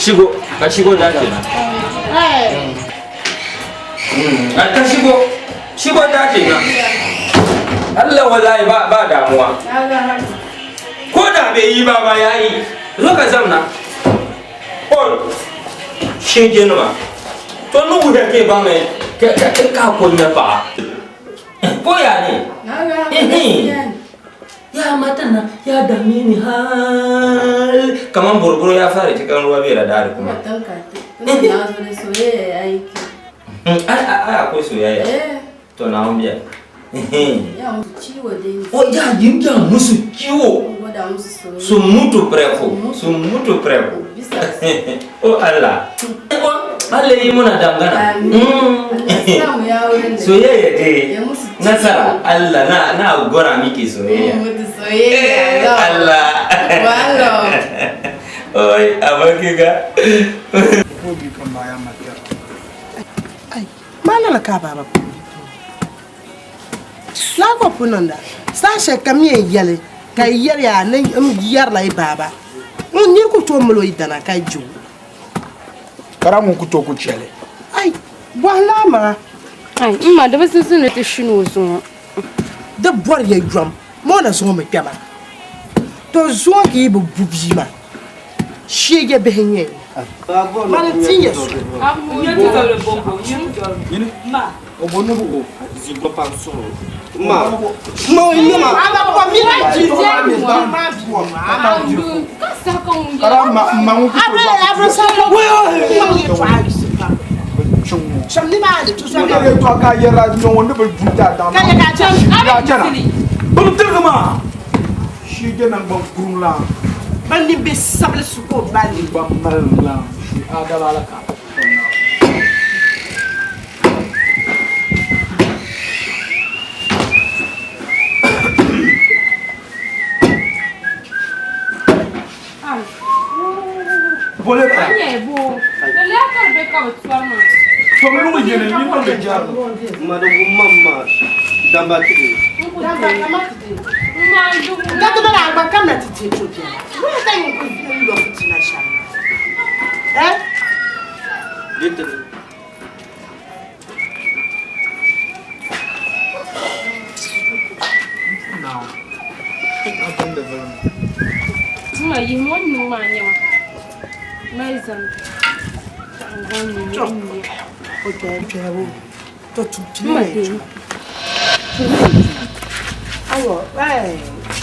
Shigo, ka shigo daki na. Ka shigo, shigo daki na. Allah wallahi ba ba damuwa. Ko da bai yi ba ba yayi. Zo ka zamna. Paul shinge nima. To ni wuhiya ka yi baŋ ni ka ka ko nya paɣa. Ko ya ne? Ya matan nan ya dame ni har kaman boroboro ya fara cikin ruwa bai da dari kuma. Ai ai akwai soyayya. To na biya. O ya yin ya musu kiwo. Su mutu preko, su mutu preko. O Allah. Allah yi muna dangana. Soyayya dai. Nasara Allah na na gora miki soyayya. Soyayya. Allah. Oi, aboki ga. Ko bi kan baya mata. Ma lala ka baba puuni. Laa ka pun niŋda. Saha shɛli kam yɛn yɛli ka yi yɛli yaa ni n yɛrila yi baaba. Ŋun niri ku tooi mali o yidana ka je o. Kara ŋun ku tooi ku chɛli. Ai, bɔhi laa maa. Ai, m ma, di bi simsi ni ti shini o zuŋɔ. Di bɔri ya yom, ma o na zuŋɔ mi kpɛma. To zuŋɔ ka yi bi bu bia maa, sheege bihi n-nyɛ yi. Mani n-tin ya suli. Ban ni be sabili su ka o balli.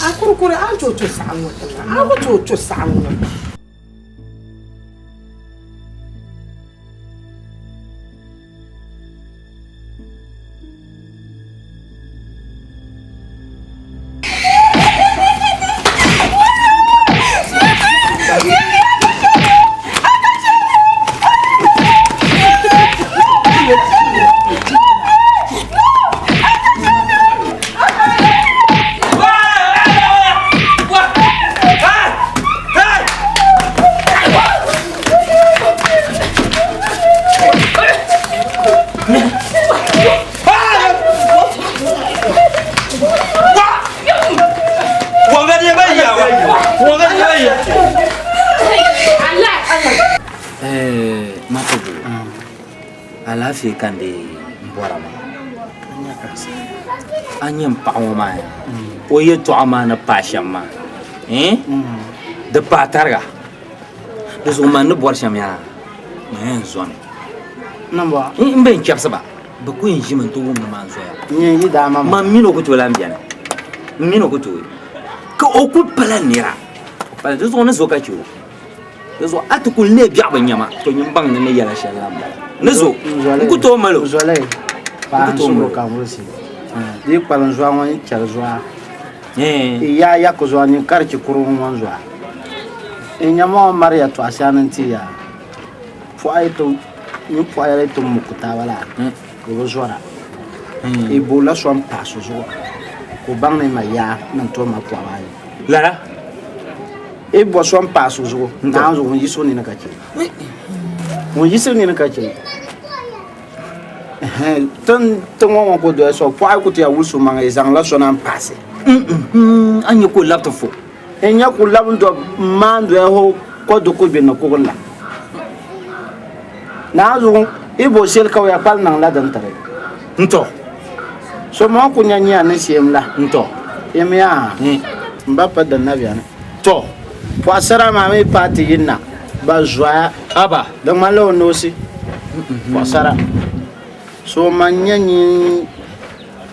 A kurikuri a ni tooi to saɣim ŋɔ tiŋa a ku tooi to saɣim ŋɔ. Alaafee ka n dee bɔra maa. A nyɛ m paɣa ŋɔ maa yaa o yɛltɔɣa maa ni paai shɛm maa di paai tariga. Di zuɣu man ni bɔri shɛm yaa man yɛn zɔmi n bɛ n chɛbisi ba bɛ ku yɛn ʒimi nti wum ni man zoya. Man mini o ku tooi lan beni. M mini o ku tooi. Ka o kuli pala nira. Di zuɣu ni zo ka chɛ o. Di zuɣu a ti kuli neei biɛɣu bi nya ma, to nyin baŋ ni ni yɛla shɛli la m-bala. Ni zo, n ku tooi mali o. Zɔli, paɣa n suhuri ka n wulisi. Di yi kpalim zɔa ŋɔ yi chɛri zɔa. I yaa yaki zɔa nyin karichi kurigu ŋɔ n-zɔa. I nyama ŋɔ mari yɛtɔɣa shɛŋa ni n-ti ya. Pɔɣa yi ti nyin pɔɣa yɛla yi ti muki taaba la, di bi zɔra. I boorila so m-pahi so zuɣu ka o baŋ ni ma yaa ni n tooi mali pɔɣa maa yi. Lala. I bo so m-paai so zuɣu, Naawuni zuɣu, ŋun yiɣisi o nini ka chɛ. Ŋun yiɣisi o nini ka chɛ. Tin ti ŋɔ ŋɔ ku doya so, pɔɣu ku ti ya wulisi o maŋa, yi zaŋla so na m-paasi. A nya ka o labi ti fo. N nya ka o labi n-do m-maan doya hɔ kɔdu ku gbi ni kuɣili la. Naawuni zuɣu, i bo shɛli ka o ya kpali niŋla din tiri. N-tɔ. So maa ku nya nya ni shɛm la. N-tɔ. Emiya, m ba pa din na beni. Tɔ, pɔɣisara maa mi paai ti yi na, ba zɔya. Aba. Di ŋmanila o noosi, pɔɣisara. So man nya nyin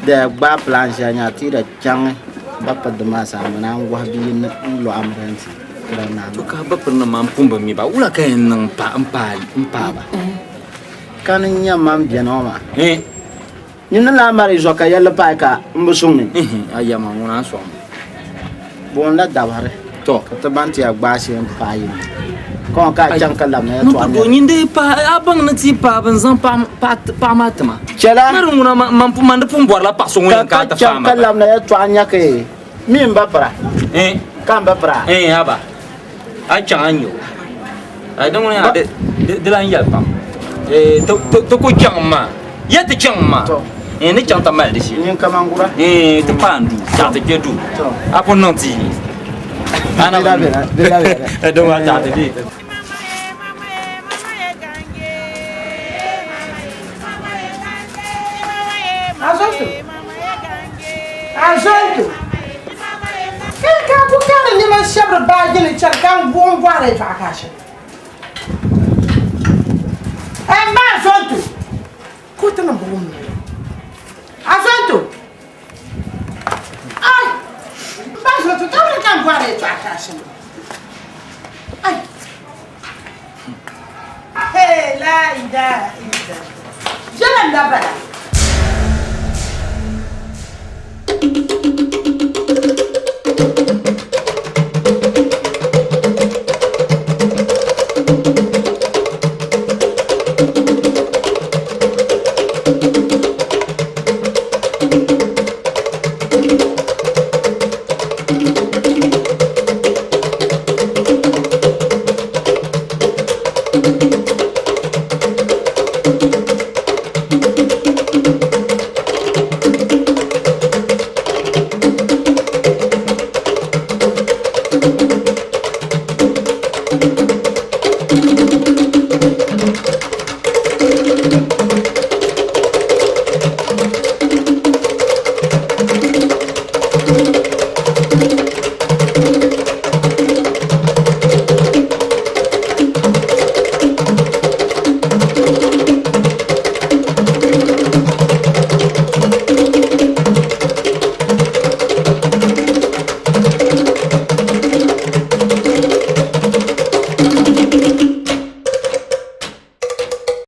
da gbaai plan shɛli nya ti da chaŋ ba pa di maa saha mi naan gɔhi bia n lɔ amrɛnti tira naa. To ka ba piri nim maa m pun bi mi ba, wula ka yɛn niŋ m paai ba? Kani nya man beni ŋɔ maa. Nyini ni lahi mari zɔ ka yɛlli paai ka n bi suŋ ni. Ayama ŋuna n sɔŋ mi. Buɣim la dabahiri. To. Ka ti baŋ ti ya gbaai shee n paai yini. Ka ŋɔ ka a chaŋ ka labina yɛltɔɣa Nti nyin dee paai a baŋ ni ti paai bin zaŋ paɣa maa tima. Chɛla. Mari ŋuna man di pun bɔrila paɣa so ŋun yɛn ka a ti Ka chaŋ faai ma ka ba. labina yɛltɔɣa nya ka mi n ba pira. Ka n ba pira. Haba. A chaŋ a nya o. Ai di ŋuni yaa di lan yɛli pam. Ti ku chaŋ maa. Ya ti chaŋ maa. Ni chaŋ ti mali di shee. Nyin kamangura. Ti paai n duu. Chaŋ ti kpe duu. A pun niŋ ti yi. Ana bi mi. Di ŋuni chaŋ ti dii. Azonto. Azonto. Kai ka ku kari nima shɛbiri baaji ni chɛri ka n buɣim bɔhiri yɛltɔɣa ka a shɛbi. N ba Azonto ka o ti niŋ buɣim noli. Azonto! Ai! N ba Azonto ka wuli ka n bɔhiri yɛltɔɣa ka a shɛbi. Ai! Hey, la ilaha illallah. Viɛla n-na bala.